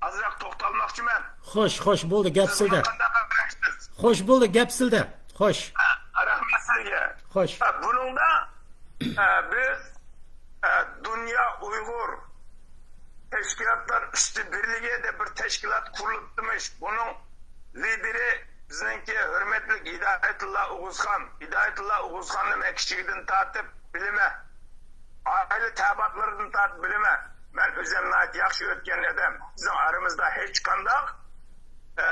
ئازراق توختالماقچىمەن. خوش، خوش، بولدى، گەپ سىلدە. قانداق قارايسىز؟ خوش، بولدى، گەپ سىلدە. خوش. ئە، رەھمەت سىزگە. خوش. ئە، بۇنىڭدا، ئە، بىز، ئە، دۇنيا ئۇيغۇر تەشكىلاتلار ئۈستى بىرلىكى دەپ بىر تەشكىلات قۇرۇلۇپتىمىش. بۇنىڭ لىدىرى بىزنىڭكى ھۆرمەتلىك ھىدايەتۇللا ئوغۇزخان. ھىدايەتۇللا ئوغۇزخاننى مەن كىچىكىدىن تارتىپ بىلىمەن. ئائىلە تەبىئاتلىرىدىن تارتىپ بىلىمەن. مەن ئۆزۈم ناھايىتى ياخشى ئۆتكەن ئادەم. بىزنىڭ ئارىمىزدا ھېچقانداق، ئە،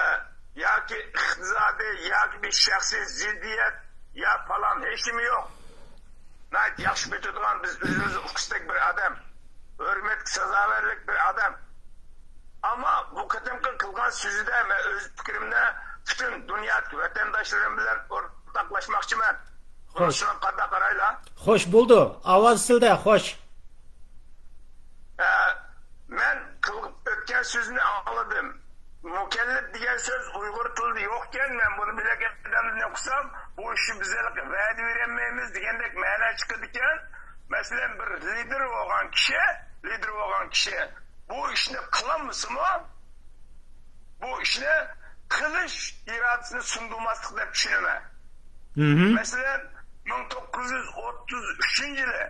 ياكى ئىقتىسادىي، ياكى بىر شەخسىي زىددىيەت، يا پالان ھېچنېمە يوق. ناھايىتى ياخشى ئۆتىدىغان، بىز ئۆزىمىزنى ئۇقۇشتەك بىر ئادەم. ھۆرمەتكە سازاۋەرلىك بىر ئادەم. ئەمما بۇ قېتىمقى قىلغان سۆزىدە مەن ئۆز پىكرىمنى پۈتۈن دۇنيادىكى ۋەتەنداشلىرىم بىلەن ئورتاقلاشماقچىمەن. خوش. شۇنىڭغا قانداق قارايلا؟ خوش، بولدى. ئاۋاز سىلدە، خوش. ئە، مەن قىلغان ئۆتكەن سۆزنى ئاڭلىدىم. مۇكەللەپ دېگەن سۆز ئۇيغۇر تىلىدا يوقكەن، مەن بۇنى بىلەك ئادەمدىن ئوقۇسام، بۇ ئىشنى بىز ھېلىقى ۋەدە بېرەلمەيمىز دېگەندەك مەنە چىقىدىكەن. مەسىلەن، بىر لىدىر بولغان كىشى، لىدىر بولغان كىشى بۇ ئىشنى قىلالمىسىمۇ، بۇ ئىشنى قىلىش ئىرادىسىنى سۇندۇرماسلىق دەپ چۈشىنىمەن. مەسىلەن، مىڭ توققۇز يۈز ئوتتۇز ئۈچىنچى يىلى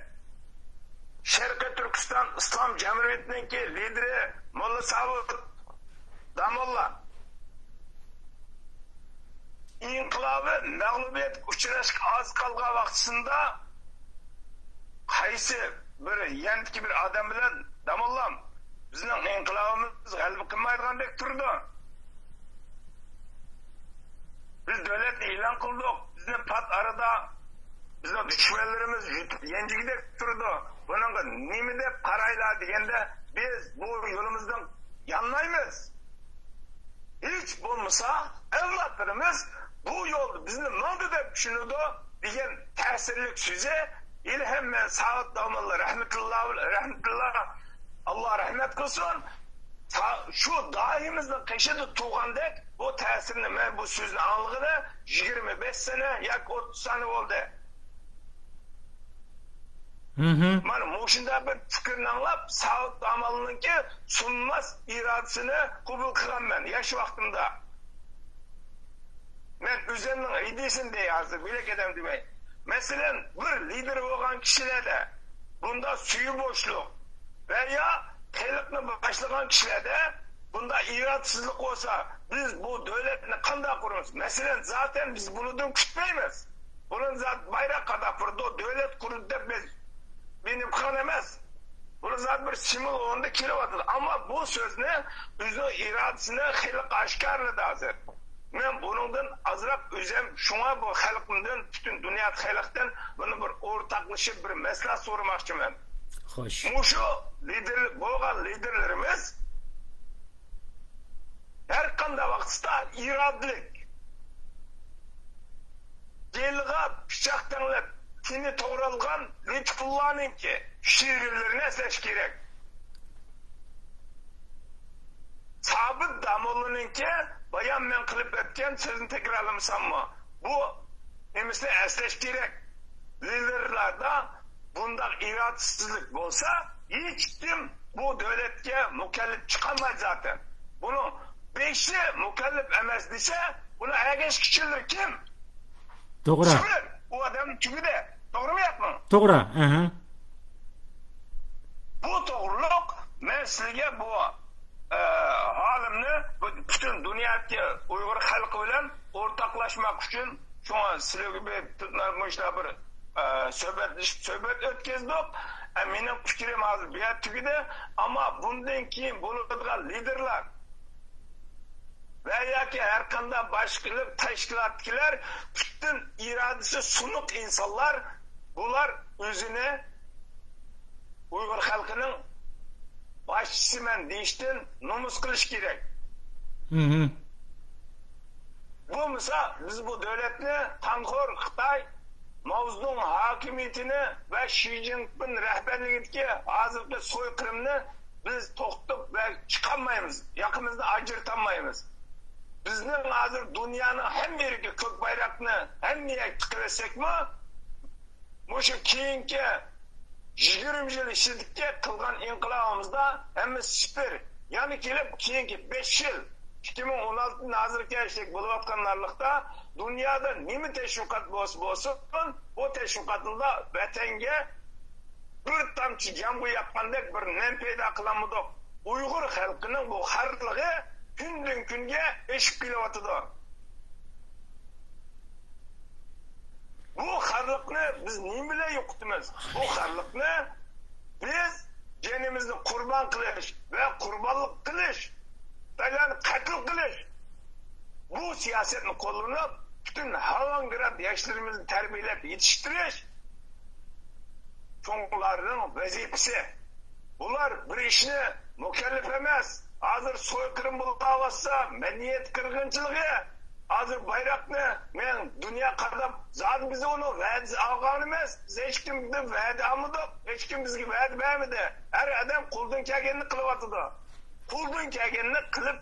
شەرقىي تۈركىستان ئىسلام جەمھۇرىيىتىنىڭكى لىدىرى موللا ساۋۇت داموللا ئىنقىلابى مەغلۇبىيەتكە ئۇچراشقا ئاز قالغان ۋاقتىسىندا قايسى بىر يەنىدىكى بىر ئادەم بىلەن، داموللام، بىزنىڭ ئىنقىلابىمىز غەلىبە قىلمايدىغاندەك تۇرىدۇ. بىز دۆلەتنى ئېلان قىلدۇق. بىزنى پات ئارىدا بىزنىڭ دۈشمەنلىرىمىز يۇتۇپ يەنچۈكىدەك تۇرىدۇ. بۇنىڭغا نېمە دەپ قارايلا دېگەندە، بىز بۇ يولىمىزدىن يانمايمىز. ھېچ بولمىسا ئەۋلادلىرىمىز بۇ يولدا بىزنى ماڭدى دەپ چۈشىنىدۇ دېگەن تەسىرلىك سۆزى ھېلىھەم مەن ساۋۇت داموللا رەھمەتۇللا، رەھمەتۇللا، ئاللا رەھمەت قىلسۇن. سا-، شۇ داھىيىمىزنىڭ قېشىدا تۇرغاندەك بۇ تەسىرنى، مەن بۇ سۆزنى ئاڭلىغىلى يىگىرمە بەش سەنە ياكى ئوتتۇز سەنە بولدى. مانا مۇشۇنداق بىر پىكىرنى ئاڭلاپ، ساۋۇت داموللىنىڭكى سۇنماس ئىرادىسىنى قوبۇل قىلغانمەن ياش ۋاقتىمدا. مەن ئۆزۈمنىڭ ئىدىيىسىنى دەي ھازىر، بۆلەك ئادەم دېمەي. مەسىلەن، بىر لىدىر بولغان كىشىلەردە بۇنداق سۈيى بوشلۇق ۋە يا خەلقنى باشلىغان كىشىلەردە بۇنداق ئىرادىسىزلىق بولسا، بىز بۇ دۆلەتنى قانداق قۇرىمىز؟ مەسىلەن، زاتەن بىز بۇنىڭدىن كۈتمەيمىز. بۇنىڭ زات بايراق قانداق بۇرىدۇ، دۆلەت قۇرىدۇ دەپ بىز بىنىپ قالغان ئەمەس. بۇنىڭ زات بىر سىمۋول ئورنىدا كېلىۋاتىدۇ. ئەمما بۇ سۆزنى ئۆزىنىڭ ئىرادىسىنى خېلى ئاشكارىلىدى ھازىر. مەن بۇنىڭدىن ئازراق ئۆزۈم، شۇڭا بۇ خەلقىمدىن، پۈتۈن دۇنيا خەلقىدىن بۇنى بىر ئورتاقلىشىپ بىر مەسلىھەت سورىماقچىمەن. خوش. مۇشۇ لىدېر، بولغان لىدېرلىرىمىز ھەر قانداق ۋاقىتتا ئىرادىلىك، گېلىغا پىچاق تەڭلەپ، تېنى توغرالغان لۇتپۇللانىڭكى شېئىرلىرىنى ئەسلەش كېرەك. سابىت داموللىنىڭكى بايام مەن قىلىپ ئۆتكەن سۆزنى تەكرارلىمىساممۇ، بۇ نېمىسىنى ئەسلەش كېرەك. لىدېرلاردا بۇنداق ئىرادىسىزلىك بولسا، ھېچكىم بۇ دۆلەتكە مۇكەللەپ چىقالمايدۇ زاتەن. بۇنىڭ بېشى مۇكەللەپ ئەمەس دېسە، بۇنىڭ ئەگەشكۈچىلىرى كىم؟ توغرا. شۇ ئۇ ئادەمنىڭ تۈۋىدە. توغرىمۇ ياقمۇ؟ توغرا، ئەھە. بۇ توغرۇلۇق مەن سىزگە بۇ، ئە، ھالىم پۈتۈن دۇنيادىكى ئۇيغۇر خەلقى بىلەن ئورتاقلاشماق ئۈچۈن، شۇڭا سىلەرگە بىر مۇشۇنداق بىر، ئە، سۆھبەتلىشىپ، سۆھبەت ئۆتكۈزدۇق. ئە، مېنىڭ پىكرىم ھازىر بۇ يەردە تۈگىدى. ئەمما بۇندىن كېيىن بولىدىغان لىدېرلار ۋە ياكى ھەر قانداق باشقىلىق تەشكىلاتتىكىلەر، پۈتۈن ئىرادىسى سۇنۇق ئىنسانلار، بۇلار ئۆزىنى ئۇيغۇر خەلقىنىڭ باشچىسىمەن دېيىشتىن نومۇس قىلىش كېرەك. مھم. بولمىسا، بىز بۇ دۆلەتنى قانخور خىتاي، ماۋزېدۇڭ ھاكىمىيىتىنى ۋە شى جىنپىڭ رەھبەرلىكىدىكى ھازىرقى سويقىرىمنى بىز توختىتىپ ۋە چىقالمايمىز، ياقىمىزنى ئاجرىتالمايمىز. بىزنىڭ ھازىر دۇنيانىڭ ھەممە يېرىگە كۆك بايراقنى ھەممە يەرگە تىقىۋەتسەكمۇ، مۇشۇ كېيىنكى يىگىرمە يىل ئىچىدىكى قىلغان ئىنقىلابىمىزدا ھەممىسى سىپىر. يەنە كېلىپ كېيىنكى بەش يىل، ئىككى مىڭ ئون ئالتىدىن ھازىرغىچە بولۇۋاتقان ئارىلىقتا دۇنيادا نېمە تەشۋىقات بولسا بولسۇن، بۇ تەشۋىقاتلاردا ۋەتەنگە بىر تامچە يامغۇر ياغقاندەك بىر نەم پەيدا قىلالمىدۇق. ئۇيغۇر خەلقىنىڭ بۇ خارلىقى كۈندىن كۈنگە ئېشىپ كېلىۋاتىدۇ. بۇ خارلىقنى بىز نېمە بىلەن يوقىتىمىز؟ بۇ خارلىقنى بىز جېنىمىزنى قۇربان قىلىش ۋە قۇربانلىق قىلىش، خىتايلارنى قەتل قىلىش، بۇ سىياسەتنى قوللىنىپ، پۈتۈن ئاۋانگارت ياشلىرىمىزنى تەربىيەلەپ يېتىشتۈرۈش چوڭلارنىڭ ۋەزىپىسى. بۇلار بىر ئىشنى مۇكەللەپ ئەمەس. ھازىر سويقىرىم بولۇۋاتسا، مەدەنىيەت قىرغىنچىلىقى، ھازىر بايراقنى مەن دۇنيا قاراپ، زادى بىز ئۇنىڭ ۋەدىسى ئالغان ئەمەس. بىز ھېچكىمدىن ۋەدە ئالمىدۇق. ھېچكىم بىزگە ۋەدە بەرمىدى. ھەر ئادەم قولىدىن كەلگەننى قىلىۋاتىدۇ. قولىدىن كەلگەننى قىلىپ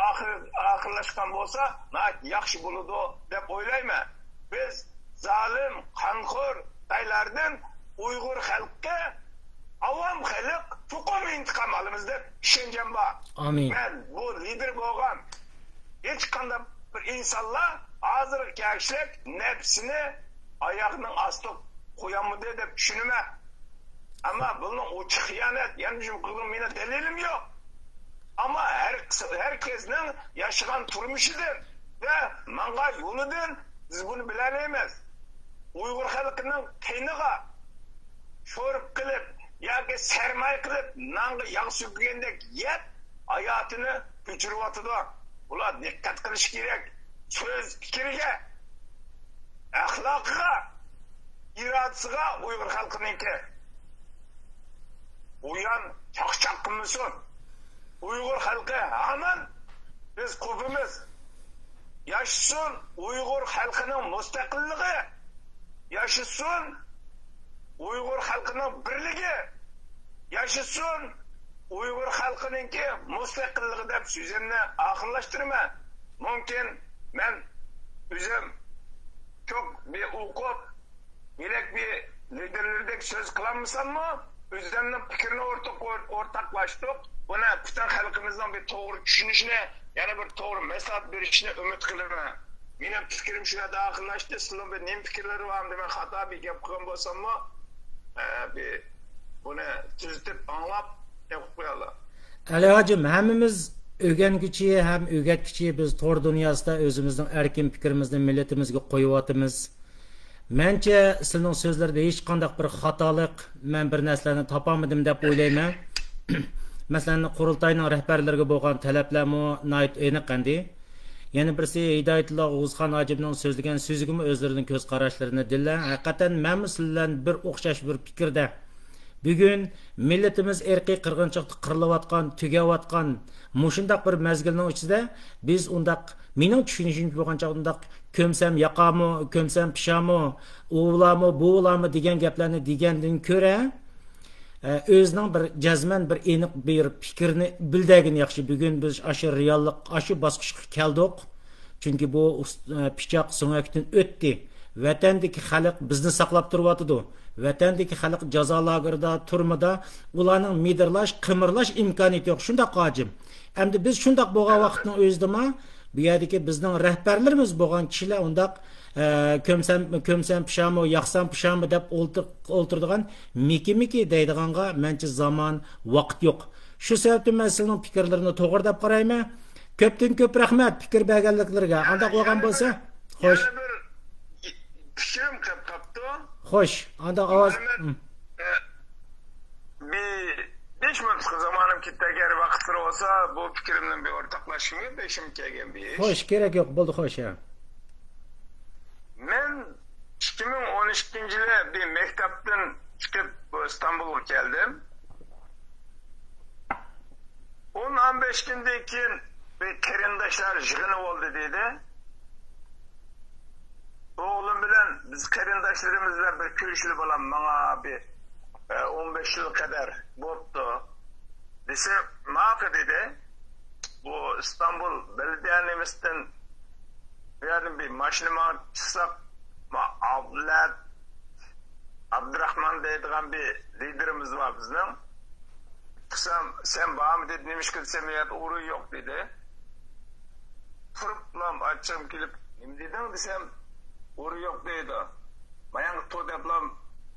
ئاخىر-، ئاخىرلاشقان بولسا ناھايىتى ياخشى بولىدۇ دەپ ئويلايمەن. بىز زالىم، قانخور خىتايلاردىن ئۇيغۇر خەلقى، ئاۋام خەلق چوقۇم ئىنتىقام ئالىمىز دەپ ئىشەنچىم بار. ئامىن. مەن بۇ لىدېر بولغان ھېچقانداق بىر ئىنسانلار ھازىرغا كەلگۈچىلىك نەپسىنى ئاياغنىڭ ئاستىغا قويالمىدى دەپ چۈشىنىمەن. ئەمما بۇنىڭ ئوچۇق خىيانەت، يەنە شۇ قىلغان مېنىڭ دەلىلىم يوق. ئەمما ھەر، ھەر كەسنىڭ ياشىغان تۇرمۇشىدىن ۋە ماڭغان يولىدىن بىز بۇنى بىلەلەيمىز. ئۇيغۇر خەلقىنىڭ قېنىغا شورپا قىلىپ ياكى سەرمايە قىلىپ نانغا ياغ سۈركىگەندەك يەپ ھاياتىنى كۆچۈرۈۋاتىدۇ. بۇلار دىققەت قىلىشى كېرەك. سۆز پىكرىگە، ئەخلاقىغا، ئىرادىسىغا ئۇيغۇر خەلقىنىڭكى. ئۇيان چاقچاق قىلمىسۇن. ئۇيغۇر خەلقى ھامان بىز قوپىمىز. ياشىسۇن ئۇيغۇر خەلقىنىڭ مۇستەقىللىقى! ياشىسۇن ئۇيغۇر خەلقىنىڭ بىرلىكى! ياشىسۇن ئۇيغۇر خەلقىنىڭكى مۇستەقىللىقى دەپ سۆزۈمنى ئاخىرلاشتۇرىمەن. مۇمكىن، مەن ئۆزۈم چوق بىر ئوقۇپ، بۆلەك بىر لىدېرلىرىدەك سۆز قىلالمىساممۇ، ئۆزۈمنىڭ پىكرىنى ئورتاق-، ئورتاقلاشتۇق. بۇنى پۈتۈن خەلقىمىزنىڭ بىر توغرا چۈشىنىشىنى، يەنە بىر توغرا مەسلىھەت بېرىشىنى ئۈمىد قىلىمەن. مېنىڭ پىكرىم شۇ يەردە ئاخىرلاشتى. سىلىنىڭ بىر نېمە پىكىرلىرى بارمۇ دېمەي خاتا بىر گەپ قىلغان بولساممۇ، ئە، بىر بۇنى تۈزىتىپ ئاڭلاپ گەپ قىلىپ قويالا. ئەلى ھاجىم، ھەممىمىز ئۆگەنگۈچى ھەم ئۆگەتكۈچى، بىز تور دۇنياسىدا ئۆزىمىزنىڭ ئەركىن پىكرىمىزنى مىللىتىمىزگە قويۇۋاتىمىز. مەنچە سىلىنىڭ سۆزلىرىدە ھېچقانداق بىر خاتالىق، مەن بىر نەرسىلەرنى تاپالمىدىم دەپ ئويلايمەن. مەسىلەن، قۇرۇلتاينىڭ رەھبەرلىرىگە بولغان تەلەپلەرمۇ ناھايىتى ئېنىق ئەمدى. يەنە بىرسى، ھىدايەتۇللا ئوغۇزخان ھاجىمنىڭ سۆزلىگەن سۆزىگىمۇ ئۆزلىرىنىڭ كۆز قاراشلىرىنى دىللە. ھەقىقەتەن مەنمۇ سىلەر بىلەن بىر ئوخشاش بىر پىكىردە. بۈگۈن مىللىتىمىز ئىرقىي قىرغىنچىلىقتا قىرىلىۋاتقان، تۈگەۋاتقان مۇشۇنداق بىر مەزگىلنىڭ ئىچىدە بىز ئۇنداق، مېنىڭ چۈشىنىشىمچە بولغان چاغدا ئۇنداق كۆمسەم ياقامۇ، كۆمسەم پىشامۇ، ئۇ بولامۇ، بۇ بولامۇ دېگەن گەپلەرنى دېگەندىن كۆرە، ئە، ئۆزىنىڭ بىر جەزمەن بىر ئېنىق بىر پىكرىنى بىلدۈرگىنى ياخشى. بۈگۈن بىز ئاشۇ رېئاللىق، ئاشۇ باسقۇچقا كەلدۇق. چۈنكى بۇ ئۇس-، ئە، پىچاق سۆڭەكتىن ئۆتتى. ۋەتەندىكى خەلق بىزنى ساقلاپ تۇرۇۋاتىدۇ. ۋەتەندىكى خەلق جازا لاگېرىدا، تۈرمىدە، ئۇلارنىڭ مىدىرلاش، قىمىرلاش ئىمكانىيىتى يوق. شۇنداق ھاجىم. ئەمدى بىز شۇنداق بولغان ۋاقىتنىڭ ئۆزىدىمۇ بۇ يەردىكى بىزنىڭ رەھبەرلىرىمىز بولغان كىشىلەر ئۇنداق، ئە، كۆمسەم، كۆمسەم پىشامۇ، ياقسام پىشامۇ دەپ ئولتۇر-، ئولتۇرىدىغان مىكى-مىكى دەيدىغانغا مەنچە زامان، ۋاقىت يوق. شۇ سەۋەبتىن مەن سىلىنىڭ پىكىرلىرىنى توغرا دەپ قارايمەن. كۆپتىن كۆپ رەھمەت پىكىر بەرگەنلىكلىرىگە. ئانداق بولغان بولسا، خوش. يەنە بىر پىكرىم قېلىپ قاپتۇ. خوش، ئانداق ئاۋاز. مەن، ئە، بىر بەش مىنۇتلۇق زامانىم كېتىپ كەتكەن ۋاقىتلىرى بولسا، بۇ پىكرىمنى بىر ئورتاقلاشقىمۇ بېشىمغا كەلگەن بىر ئىش. خوش، كېرەك يوق، بولدى، خوش، ھە. مەن ئىككى مىڭ ئون ئىككىنچى يىلى بىر مەكتەپتىن چىقىپ، بۇ ئىستانبۇلغا كەلدىم. ئون، ئون بەش كۈندىن كېيىن بىر قېرىنداشلار يىغىنى بولدى دېدى. ئوغلۇم بىلەن بىز قېرىنداشلىرىمىز بىلەن بىر كۆرۈشلى بالام ماڭا بىر، ئە، ئون بەش يىل قەدەر بوپتۇ دېسە، ماقۇل دېدى. بۇ ئىستانبۇل بەلدىيە نېمىسىدىن بۇ يەردىن بىر ماشىنا ماڭا چىقساق، ما-، ئابلەت ئابدۇراخمان دەيدىغان بىر لىدېرىمىز بار بىزنىڭ. چىقسام، سەن بارمۇ دېدى، نېمىشقا دېسەم، يەردە ئورۇن يوق دېدى. تۇرۇپلا ئاچچىقىم كېلىپ، نېمە دېدىڭ دېسەم، ئورۇن يوق دەيدۇ. ماياڭغا تۇر دەپلا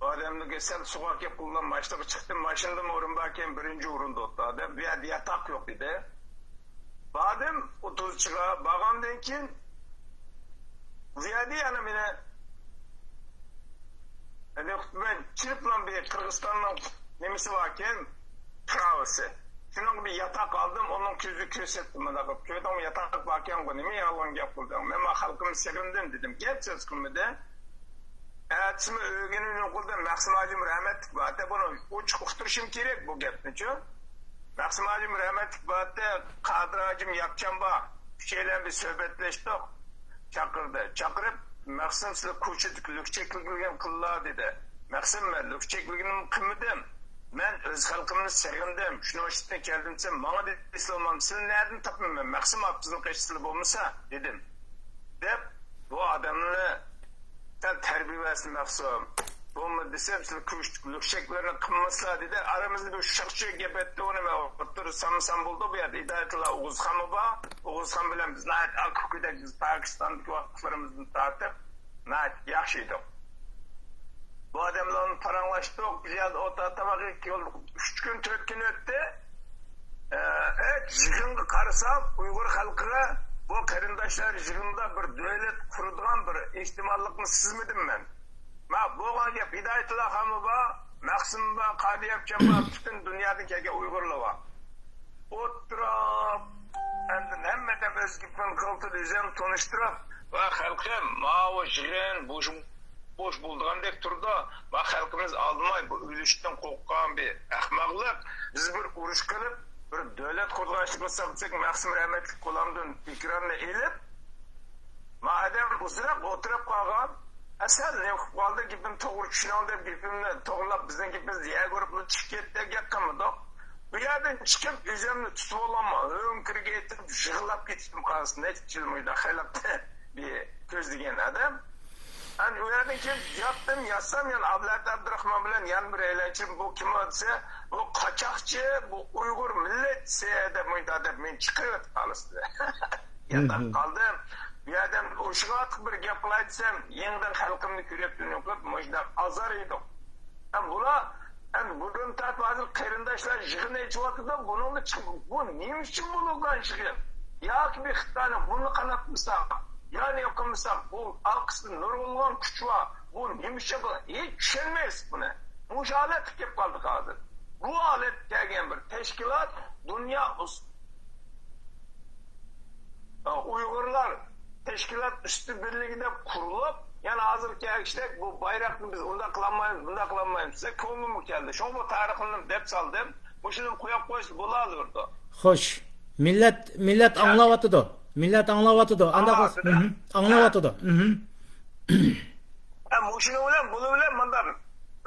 ئادەملەرگە سەل سۇغا كەپ قىلغان ماشىنىغا چىقتىم، ماشىنىدىن ئورۇن باركەن، بىرىنچى ئورۇندا ئولتۇر دەپ، بۇ يەردە ياتاق يوق دېدى. باردىم ئوتتۇزىنچىغا، بارغاندىن كېيىن بۇ يەردە يەنە مېنى، يەنى مەن چىرىپلا بىر قىرغىزىستاننىڭ نېمىسى باركەن، پىراۋىسى. شۇنىڭغا بىر ياتاق ئالدىم، ئۇنىڭ كۆزىگە كۆرسەتتىم، مۇنداق قىلىپ، كۆردۈڭمۇ، ياتاق باركەنغۇ، نېمە يالغان گەپ قىلدىڭ؟ مەن ما خەلقىمنى سېغىندىم دېدىم، گەپ سۆز قىلمىدى. ئەتىسىمۇ ئۆگىنىۋېلىپ قىلدىم، مەخسۇم ھاجىم رەھمەتلىك بار، دەپ ئۇنى ئوچۇق ئۇقتۇرۇشۇم كېرەك بۇ گەپنىچۇ. مەخسۇم ھاجىم رەھمەتلىك بارتى، قادىر ھاجىم ياپچان بار. ئۈچەيلەن بىر سۆھبەتلەشتۇق. چاقىردى. چاقىرىپ، مەخسۇم سىلەر كوچىدىكى لۈكچەكلىكلىرىنى قىللا دېدى. مەخسۇم، مەن لۈكچەكلىكنى قىلمىدىم. مەن ئۆز خەلقىمنى سېغىندىم. شۇنىڭ ئۈچۈن كەلدىم دېسەم، ماڭا دېسە بولمامدۇ؟ سىلەرنى نەدىن تاپىمەن؟ مەخسۇم ئاپىسىنى قېچىسىلا بولمىسا دېدىم. دەپ، بۇ ئادەمنى سەل تەربىيە بەرسۇن مەخسۇم. بولمىدى دېسەم، سىلەر كۆشتىكى لۈكچەكلەرنى قىلمىسىلا دېدى. ئارىمىزدا بىر شاخچى گەپ ئەتتى، ئۇنى مەن ئوتتۇرىدا سالمىسام بولدى. بۇ يەردە ھىدايەتۇللا ئوغۇزخانمۇ بار. ئوغۇزخان بىلەن بىز ناھايىتى ئاكا-ئۇكىدەك، بىز پاكىستاندىكى ۋاقىتلىرىمىزدىن تارتىپ ناھايىتى ياخشى ئىدۇق. بۇ ئادەم بىلەن پاراڭلاشتۇق. بىر يەردە ئوتتۇرا تاماق يېدۇق. ئۈچ كۈن، تۆت كۈن ئۆتتى. ئە، ھېچ يىغىنغا قارىسام، ئۇيغۇر خەلقىگە بۇ قېرىنداشلار يىغىنىدا بىر دۆلەت قۇرىدىغان بىر ئېھتىماللىقنى سېزمىدىم مەن. ما بولغان گەپ، ھىدايەتۇللا خانمۇ بار، مەخسۇم بار، قادىر ياپچان بار، پۈتۈن دۇنيادىن كەلگەن ئۇيغۇرلار بار. ئولتۇرۇپ، ئاندىن ھەممە ئادەم ئۆز گېپىنى قىلدى، ئۆزىنى تونۇشتۇرۇپ، ۋە خەلقىم، ماۋۇ يىغىن بوش، بوش بولىدىغاندەك تۇرىدۇ. ما خەلقىمىز ئالدىماي، بۇ ئۆلۈشتىن قورققان بىر ئەخمەقلىق. بىز بىر ئۇرۇش قىلىپ، بىر دۆلەت قۇرۇلۇشى قىلساق دېسەك، مەخسۇم رەھمەتلىك قولۇمدىن ئېكراننى ئېلىپ، ما ئادەم ئۇزۇنراق ئولتۇرۇپ قالغان. ئە، سەل نېمە قىلىپ قالدى، گېپىمنى توغرا چۈشىنىڭ دەپ، گېپىمنى توغرىلاپ، بىزنىڭ گېپىمىز يەر گۇرۇپلا چىقىپ كەتتى دەپ گەپ قىلمىدۇق. بۇ يەردىن چىقىپ، ئۆزۈمنى تۇتۇۋالالماي، ئۆڭكۈرگە يېتىپ يىغلاپ كېتىشتىم قالسا، نەچچە يىل مۇشۇنداق خەلقنى بىر كۆزلىگەن ئادەم. ئەنە ئۇ يەردىن كېلىپ ياتتىم، ياتسام يەنە ئابلەت ئابدۇراخمان بىلەن يەنە بىر ئەيلەنچىم، بۇ كىم دېسە، بۇ قاچاقچى، بۇ ئۇيغۇر مىللەتچىسى دەپ مۇنداق دەپ مېنى چىقىرىۋەتتى خالىسىدە. ياتاپ قالدىم. بۇ يەردىن ئوشۇق بىر گەپ قىلاي دېسەم، يېڭىدىن خەلقىمنى كۆرۈپ تۇرۇپ مۇشۇنداق ئازار يېدۇق. ھەم بۇلار، ھەم بۇرۇن تارتىپ ھازىر قېرىنداشلار يىغىن ئېچىۋاتىدۇ. بۇنىڭدا چىقىپ، بۇ نېمە ئۈچۈن بولىدىغان يىغىن؟ ياكى بىر خىتاينى بۇنى قاناتمىساق، يا نېمە قىلمىساق، بۇ ئارقىسىدا نۇرغۇنلىغان كۈچ بار. بۇ نېمە ئۈچۈن بۇ؟ ھېچ چۈشەنمەيسىز بۇنى. مۇشۇ ھالەتكە كېلىپ قالدۇق ھازىر. بۇ ھالەتكە كەلگەن بىر تەشكىلات دۇنيا ئۇس-، ئۇيغۇرلار تەشكىلات ئۈستى بىرلىكى دەپ قۇرۇلۇپ، يەنە ھازىرقى كىشىدەك بۇ بايراقنى بىز ئۇنداق قىلالمايمىز، بۇنداق قىلالمايمىز دېسە، كۆڭلۈمگە كەلدى. شۇڭا بۇ تارىخنى دەپ سالدىم. مۇشۇنى قويۇپ قويسا بولالىدۇ. خوش. مىللەت، مىللەت ئاڭلاۋاتىدۇ. مىللەت ئاڭلاۋاتىدۇ. ئانداق ئاڭلاۋاتىدۇ. مھم. ئاڭلاۋاتىدۇ. مھم. ھە، مۇشۇنىڭ بىلەن، بۇنىڭ بىلەن مۇنداق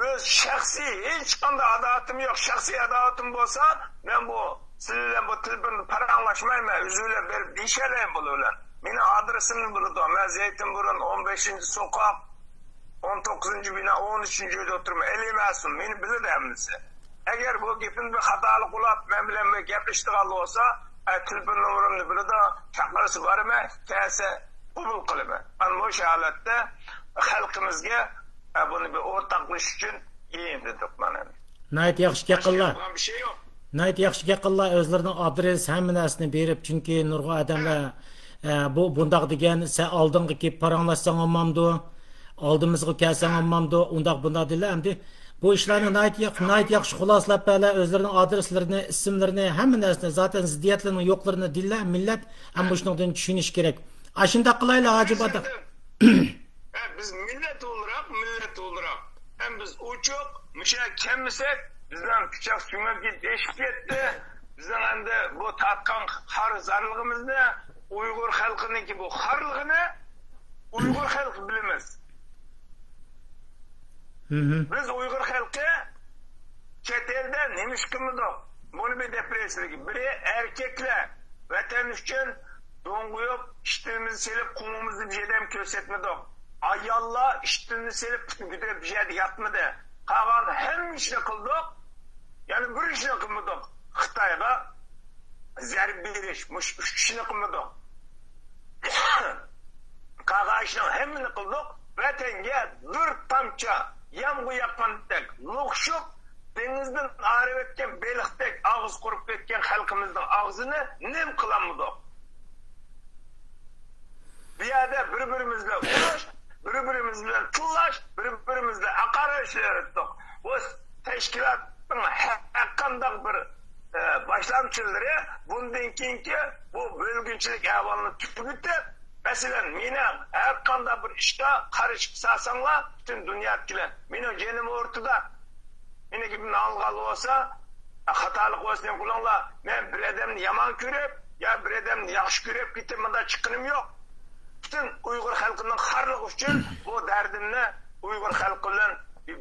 ئۆز شەخسىي ھېچقانداق ئاداۋىتىم يوق. شەخسىي ئاداۋىتىم بولسا، مەن بۇ سىلەر بىلەن بۇ تېلېفوندا پاراڭلاشمايمەن. ئۆزۈڭلار بېرىپ دېيىشەلەيمەن بۇلار بىلەن. مېنىڭ ئادرېسىمنى بىلىدۇ. مەن زەيتىنبۇرۇن، ئون بەشىنچى سوقاق، ئون توققۇزىنچى بىنا، ئون ئۈچىنچى ئۆيدە ئولتۇرىمەن. ئەلى مەسۇم، مېنى بىلىدۇ ھەممىسى. ئەگەر بۇ گېپىمدە بىر خاتالىق بولۇپ، مەن بىلەن بىر گەپلىشىدىغان بولسا، ئە، تېلېفون نومۇرۇمنى بىلىدۇ، چاقىرسا بارىمەن، كەلسە قوبۇل قىلىمەن. مانا مۇشۇ ھالەتتە خەلقىمىزگە، ئە، بۇنى بىر ئورتاقلىشىش ئۈچۈن يېيىن دېدۇق مانا. ناھايىتى ياخشى گەپ قىلدىڭلار. باشقا بىر شەي يوق. ناھايىتى ياخشى گەپ قىلدىلا، ئۆزلىرىنىڭ ئادرېس، ھەممە نەرسىنى بېرىپ، چۈنكى نۇرغۇن ئادەملەر، ئە، بۇ، بۇنداق دېگەن، سەن ئالدىڭغا كېلىپ پاراڭلاشساڭ بولمامدۇ؟ ئالدىمىزغا كەلسەڭ بولمامدۇ؟ ئۇنداق، بۇنداق دېدىلە. ئەمدى بۇ ئىشلارنى ناھايىتى ياخ-، ناھايىتى ياخشى خۇلاسىلەپ بەرلە، ئۆزلىرىنىڭ ئادرېسلىرىنى، ئىسىملىرىنى، ھەممە نەرسىنى، زاتەن زىددىيەتلىرىنىڭ يوقلىرىنى دېدىلە، مىللەت ھەم مۇشۇنىڭدىن چۈشىنىش كېرەك. ئاشۇنداق قىلايلى، ھاجى باتۇر. ھە، بىز مىللەت ئولتۇراق، مىللەت ئولتۇراق. ھەم بىز ئوچۇق، مۇشۇ يەرگە كەلمىسەك، بىزنىڭ پىچاق سۆڭەككە تېشىپ كەتتى. بىزنىڭ ئەمدى بۇ تارتقان خار-زارلىقىمىزنى، ئۇيغۇر خەلقىنىڭكى بۇ خارلىقىنى ئۇيغۇر خەلقى بىلىمىز. مھم. بىز ئۇيغۇر خەلقى چەت ئەلدە نېمە ئىش قىلمىدۇق؟ بۇنى بىر دەپ بېرەي سىلەرگە. بىرى، ئەركەكلەر ۋەتەن ئۈچۈن دون قويۇپ، ئىشتىنىمىزنى سېلىپ، قوڭىمىزنى بىر يەردە ھەم كۆرسەتمىدۇق. ئاياللار ئىشتىنىنى سېلىپ، پۇتىنى كۆتۈرۈپ بىر يەردە ياتمىدى. قالغان ھەممە ئىشنى قىلدۇق. يەنە بىر ئىشنى قىلمىدۇق. خىتايغا زەربە بېرىش، مۇشۇ ئۈچ ئىشنى قىلمىدۇق. قالغان ئىشنىڭ ھەممىنى قىلدۇق. ۋەتەنگە بىر تامچە يامغۇر ياغقاندەك لوقشۇپ، دېڭىزدىن ئايرىپ ئۆتكەن بېلىقتەك ئاغزى قۇرۇپ كەتكەن خەلقىمىزنىڭ ئاغزىنى نېمە قىلالمىدۇق؟ بۇ يەردە بىر-بىرىمىز بىلەن ئۇرۇش، بىر-بىرىمىز بىلەن تىللاش، بىر-بىرىمىز بىلەن ھاقارەتلىشىۋاتتۇق. بۇ تەشكىلاتنىڭ ھەرقانداق بىر، ئە، باشلامچىلىرى بۇندىن كېيىنكى بۇ بۆلگۈنچىلىك ئەھۋالىنى تۈگىتىپ، مەسىلەن، مېنىڭ ھەرقانداق بىر ئىشقا قارشى سالساڭلار، پۈتۈن دۇنيادىكىلەر، مېنىڭ جېنىم ئورتىدا. مېنىڭ گېپىمنى ئاڭلىغانلار بولسا، خاتالىق بولسا نېمە قىلىڭلار. مەن بىر ئادەمنى يامان كۆرۈپ، يا بىر ئادەمنى ياخشى كۆرۈپ كېتىپ مۇنداق چىققىنىم يوق. پۈتۈن ئۇيغۇر خەلقىنىڭ خارلىقى ئۈچۈن بۇ دەردىمنى ئۇيغۇر خەلقى بىلەن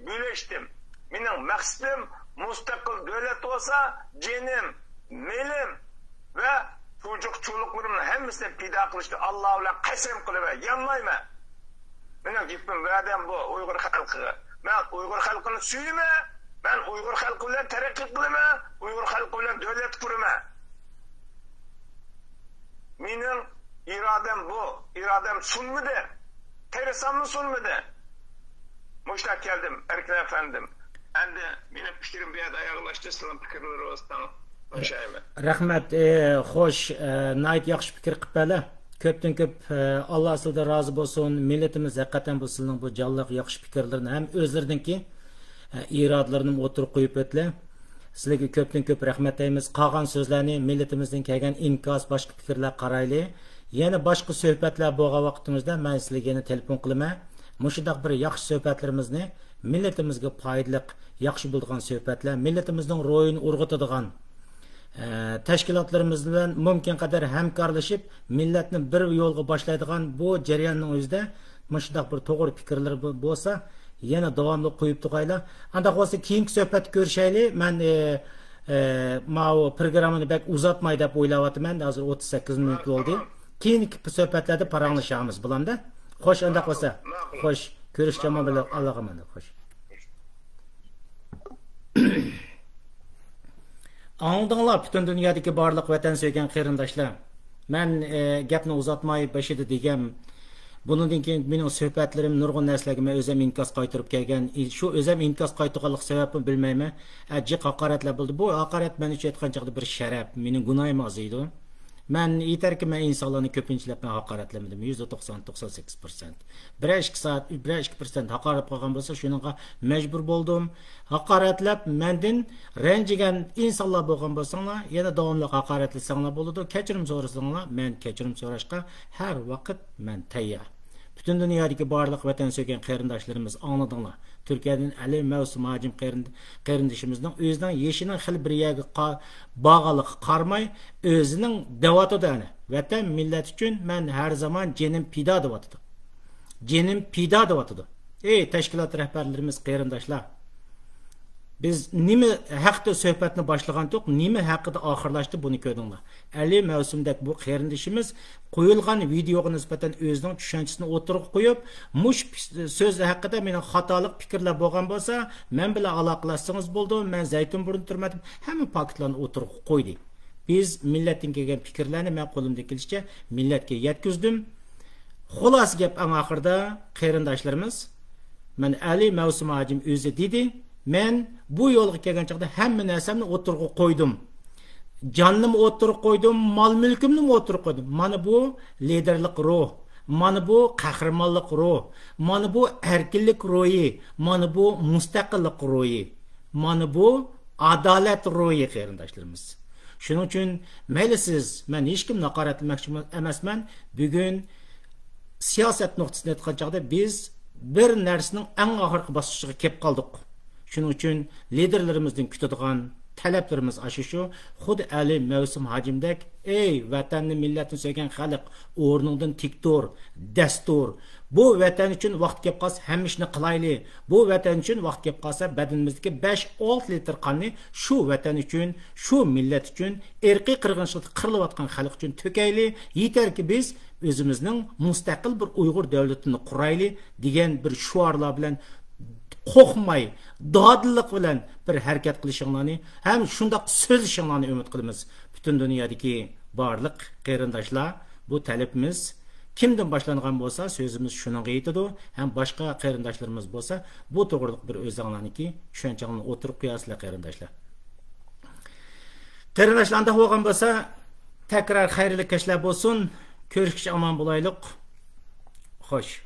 بۆلۈشتۈم. مېنىڭ مەقسىتىم مۇستەقىل دۆلەت بولسا، جېنىم، مېلىم ۋە چوچۇق-چولۇقلىرىمنىڭ ھەممىسىنى پىدا قىلىشقا ئاللا بىلەن قەسەم قىلىمەن، يانمايمەن. مېنىڭ گېپىم، ۋەدەم بۇ ئۇيغۇر خەلقىگە. مەن ئۇيغۇر خەلقىنى سۆيىمەن. مەن ئۇيغۇر خەلقى بىلەن تەرەققىي قىلىمەن. ئۇيغۇر خەلقى بىلەن دۆلەت قۇرىمەن. مېنىڭ ئىرادەم بۇ. ئىرادەم سۇنمىدى. تىرىشساممۇ سۇنمىدى. مۇشۇنداق كەلدىم، ئەركىن ئەپەندىم. ئەمدى مېنىڭ پىكرىم بۇ يەردە ئاياغلاشتى. سىلەرنىڭ پىكىرلىرى بولسا تاڭ ئوخشايمەن. رەھمەت، ئى، خوش، ئى، ناھايىتى ياخشى پىكىر قىلىپ بەردى. كۆپتىن كۆپ، ئى، ئاللا سىلىدىن رازى بولسۇن. مىللىتىمىز ھەقىقەتەن بۇ سىلىنىڭ بۇ جانلىق، ياخشى پىكىرلىرىنى ھەم ئۆزلىرىنىڭكى، ئى، ئىرادىلىرىنى ئوتتۇرىغا قويۇپ ئۆتتىلەر. سىلەرگە كۆپتىن كۆپ رەھمەت دەيمىز. قالغان سۆزلەرنى مىللىتىمىزدىن كەلگەن ئىنكاس، باشقا پىكىرلەر قارايلى. يەنە باشقا سۆھبەتلەر بولغان ۋاقتىمىزدا مەن سىلەرگە يەنە تېلېفون قىلىمەن. مۇشۇنداق بىر ياخشى سۆھبەتلىرىمىزنى، مىللىتىمىزگە پايدىلىق، ياخشى بولىدىغان سۆھبەتلەر، مىللىتىمىزنىڭ روھىنى ئۇرغۇتىدىغان، ئە، تەشكىلاتلىرىمىز بىلەن مۇمكىن قەدەر ھەمكارلىشىپ، مىللەتنى بىر يولغا باشلايدىغان بۇ جەرياننىڭ ئۆزىدە مۇشۇنداق بىر توغرا پىكىرلىرى بو-، بولسا، يەنە داۋاملىق قويۇپ تۇرغايلا. ئانداق بولسا، كېيىنكى سۆھبەتتە كۆرۈشەيلى. مەن، ئە، ئە، ماۋۇ پروگراممىنى بەك ئۇزارتماي دەپ ئويلاۋاتىمەن. ھازىر ئوتتۇز سەككىز مىنۇت بولدى. كېيىنكى سۆھبەتلەردە پاراڭلىشارمىز، بولامدۇ؟ خوش، ئانداق بولسا. خوش، كۆرۈشكەن بولۇڭ، ئاللاغا ئامانەت، خوش. ئاڭلىدىڭلار، پۈتۈن دۇنيادىكى بارلىق ۋەتەن سۆيگەن قېرىنداشلار. مەن، ئە، گەپنى ئۇزارتماي، بېشىدا دېگەن، بۇنىڭدىن كېيىن مېنىڭ سۆھبەتلىرىم نۇرغۇن نەرسىلەرگە مەن ئۆزۈم ئىنكاس قايتۇرۇپ كەلگەن. ئى، شۇ ئۆزۈم ئىنكاس قايتۇرغانلىق سەۋەبمۇ بىلمەيمەن. ئە، جىق ھاقارەتلەر بولدى. بۇ ھاقارەت مەن ئۈچۈن ئېيتقان چاغدا بىر شەرەپ. مېنىڭ گۇناھىم ئازىيىدۇ. مەن ئېيتاركى، مەن ئىنسانلارنى كۆپىنچىلەپ مەن ھاقارەتلىمىدىم. يۈزدە توقسان، توقسان سەككىز پىرسەنت. بىرەر ئىككى سائەت، بىرەر ئىككى پىرسەنت ھاقارەت قىلغان بولسا، شۇنىڭغا مەجبۇر بولدۇم. ھاقارەتلەپ، مەندىن رەنجىگەن ئىنسانلار بولغان بولساڭلار، يەنە داۋاملىق ھاقارەتلىسەڭلار بولىدۇ. كەچۈرۈم سورىساڭلار، مەن كەچۈرۈم سوراشقا ھەر ۋاقىت مەن تەييار. پۈتۈن دۇنيادىكى بارلىق ۋەتەن سۆيگەن قېرىنداشلىرىمىز، ئاڭلىدىڭلار. تۈركىيەدىن ئەلى مەۋسۇم ھاجىم قېرىند-، قېرىندىشىمىزنىڭ ئۆزىنىڭ يېشىنىڭ خېلى بىر يەرگە قا-، بارغانلىقىغا قارىماي، ئۆزىنىڭ دەۋاتىدۇ ئەنە. ۋەتەن، مىللەت ئۈچۈن مەن ھەر زامان جېنىم پىدا دەۋاتىدۇ. جېنىم پىدا دەۋاتىدۇ. ئەي تەشكىلات رەھبەرلىرىمىز، قېرىنداشلار! بىز نېمە ھەقتە سۆھبەتنى باشلىغانتۇق، نېمە ھەققىدە ئاخىرلاشتى، بۇنى كۆردۈڭلار. ئەلى مەۋسۇمدەك بۇ قېرىندىشىمىز قويۇلغان ۋىدېيوغا نىسبەتەن ئۆزىنىڭ چۈشەنچىسىنى ئوتتۇرىغا قويۇپ، مۇشۇ پىس-، سۆز ھەققىدە مېنىڭ خاتالىق پىكىرلەر بولغان بولسا، مەن بىلەن ئالاقىلەشسىڭىز بولىدۇ، مەن زەيتۇنبۇرنۇدا تۇرىمەن دەپ ھەممە پاكىتلارنى ئوتتۇرىغا قويدى. بىز مىللەتتىن كەلگەن پىكىرلەرنى مەن قولۇمدىن كېلىشىچە مىللەتكە يەتكۈزدۈم. خۇلاسە گەپ ئەڭ ئاخىرىدا، قېرىنداشلىرىمىز، مەن ئەلى مەۋسۇم ھاجىم ئۆزى دېدى، مەن بۇ يولغا كەلگەن چاغدا ھەممە نەرسەمنى ئوتتۇرىغا قويدۇم. جاننىمۇ ئوتتۇرىغا قويدۇم، مال مۈلكۈمنىمۇ ئوتتۇرىغا قويدۇم. مانا بۇ لىدېرلىق روھ، مانا بۇ قەھرىمانلىق روھ، مانا بۇ ئەركىنلىك روھى، مانا بۇ مۇستەقىللىق روھى، مانا بۇ ئادالەت روھى، قېرىنداشلىرىمىز. شۇنىڭ ئۈچۈن مەيلى سىز، مەن ھېچكىمنى ھاقارەتلىمەكچى ئەمەسمەن. بۈگۈن سىياسەت نۇقتىسىدىن ئېيتقان چاغدا بىز بىر نەرسىنىڭ ئەڭ ئاخىرقى باسقۇچىغا كېلىپ قالدۇق. شۇنىڭ ئۈچۈن لىدېرلىرىمىزدىن كۈتىدىغان تەلەپلىرىمىز ئاشۇ شۇ. خۇددى ئەلى مەۋسۇم ھاجىمدەك، ئەي ۋەتەننى، مىللەتنى سۆيگەن خەلق، ئورنۇڭدىن تىك تۇر، دەس تۇر. بۇ ۋەتەن ئۈچۈن ۋاقىت كېلىپ قالسا ھەممە ئىشنى قىلايلى. بۇ ۋەتەن ئۈچۈن ۋاقىت كېلىپ قالسا بەدىنىمىزدىكى بەش ئالتە لىتىر قاننى شۇ ۋەتەن ئۈچۈن، شۇ مىللەت ئۈچۈن، ئىرقىي قىرغىنچىلىقتا قىرىلىۋاتقان خەلق ئۈچۈن تۆكەيلى. يېتەركى بىز ئۆزىمىزنىڭ مۇستەقىل بىر ئۇيغۇر دۆلىتىنى قۇرايلى دېگەن بىر شوئارلار بىلەن قورقماي، دادىللىق بىلەن بىر ھەرىكەت قىلىشىڭلارنى ھەم شۇنداق سۆزلىشىڭلارنى ئۈمىد قىلىمىز. پۈتۈن دۇنيادىكى بارلىق قېرىنداشلار، بۇ تەلىپىمىز كىمدىن باشلانغان بولسا، سۆزىمىز شۇنىڭغا يېتىدۇ. ھەم باشقا قېرىنداشلىرىمىز بولسا، بۇ توغرىلىق بىر ئۆزۈڭلارنىڭكى چۈشەنچەڭلارنى ئوتتۇرىغا قويارسىلەر، قېرىنداشلار. قېرىنداشلار، ئانداق بولغان بولسا، تەكرار خەيرلىك كەچلەر بولسۇن. كۆرۈشكىچە ئامان بولايلۇق. خوش.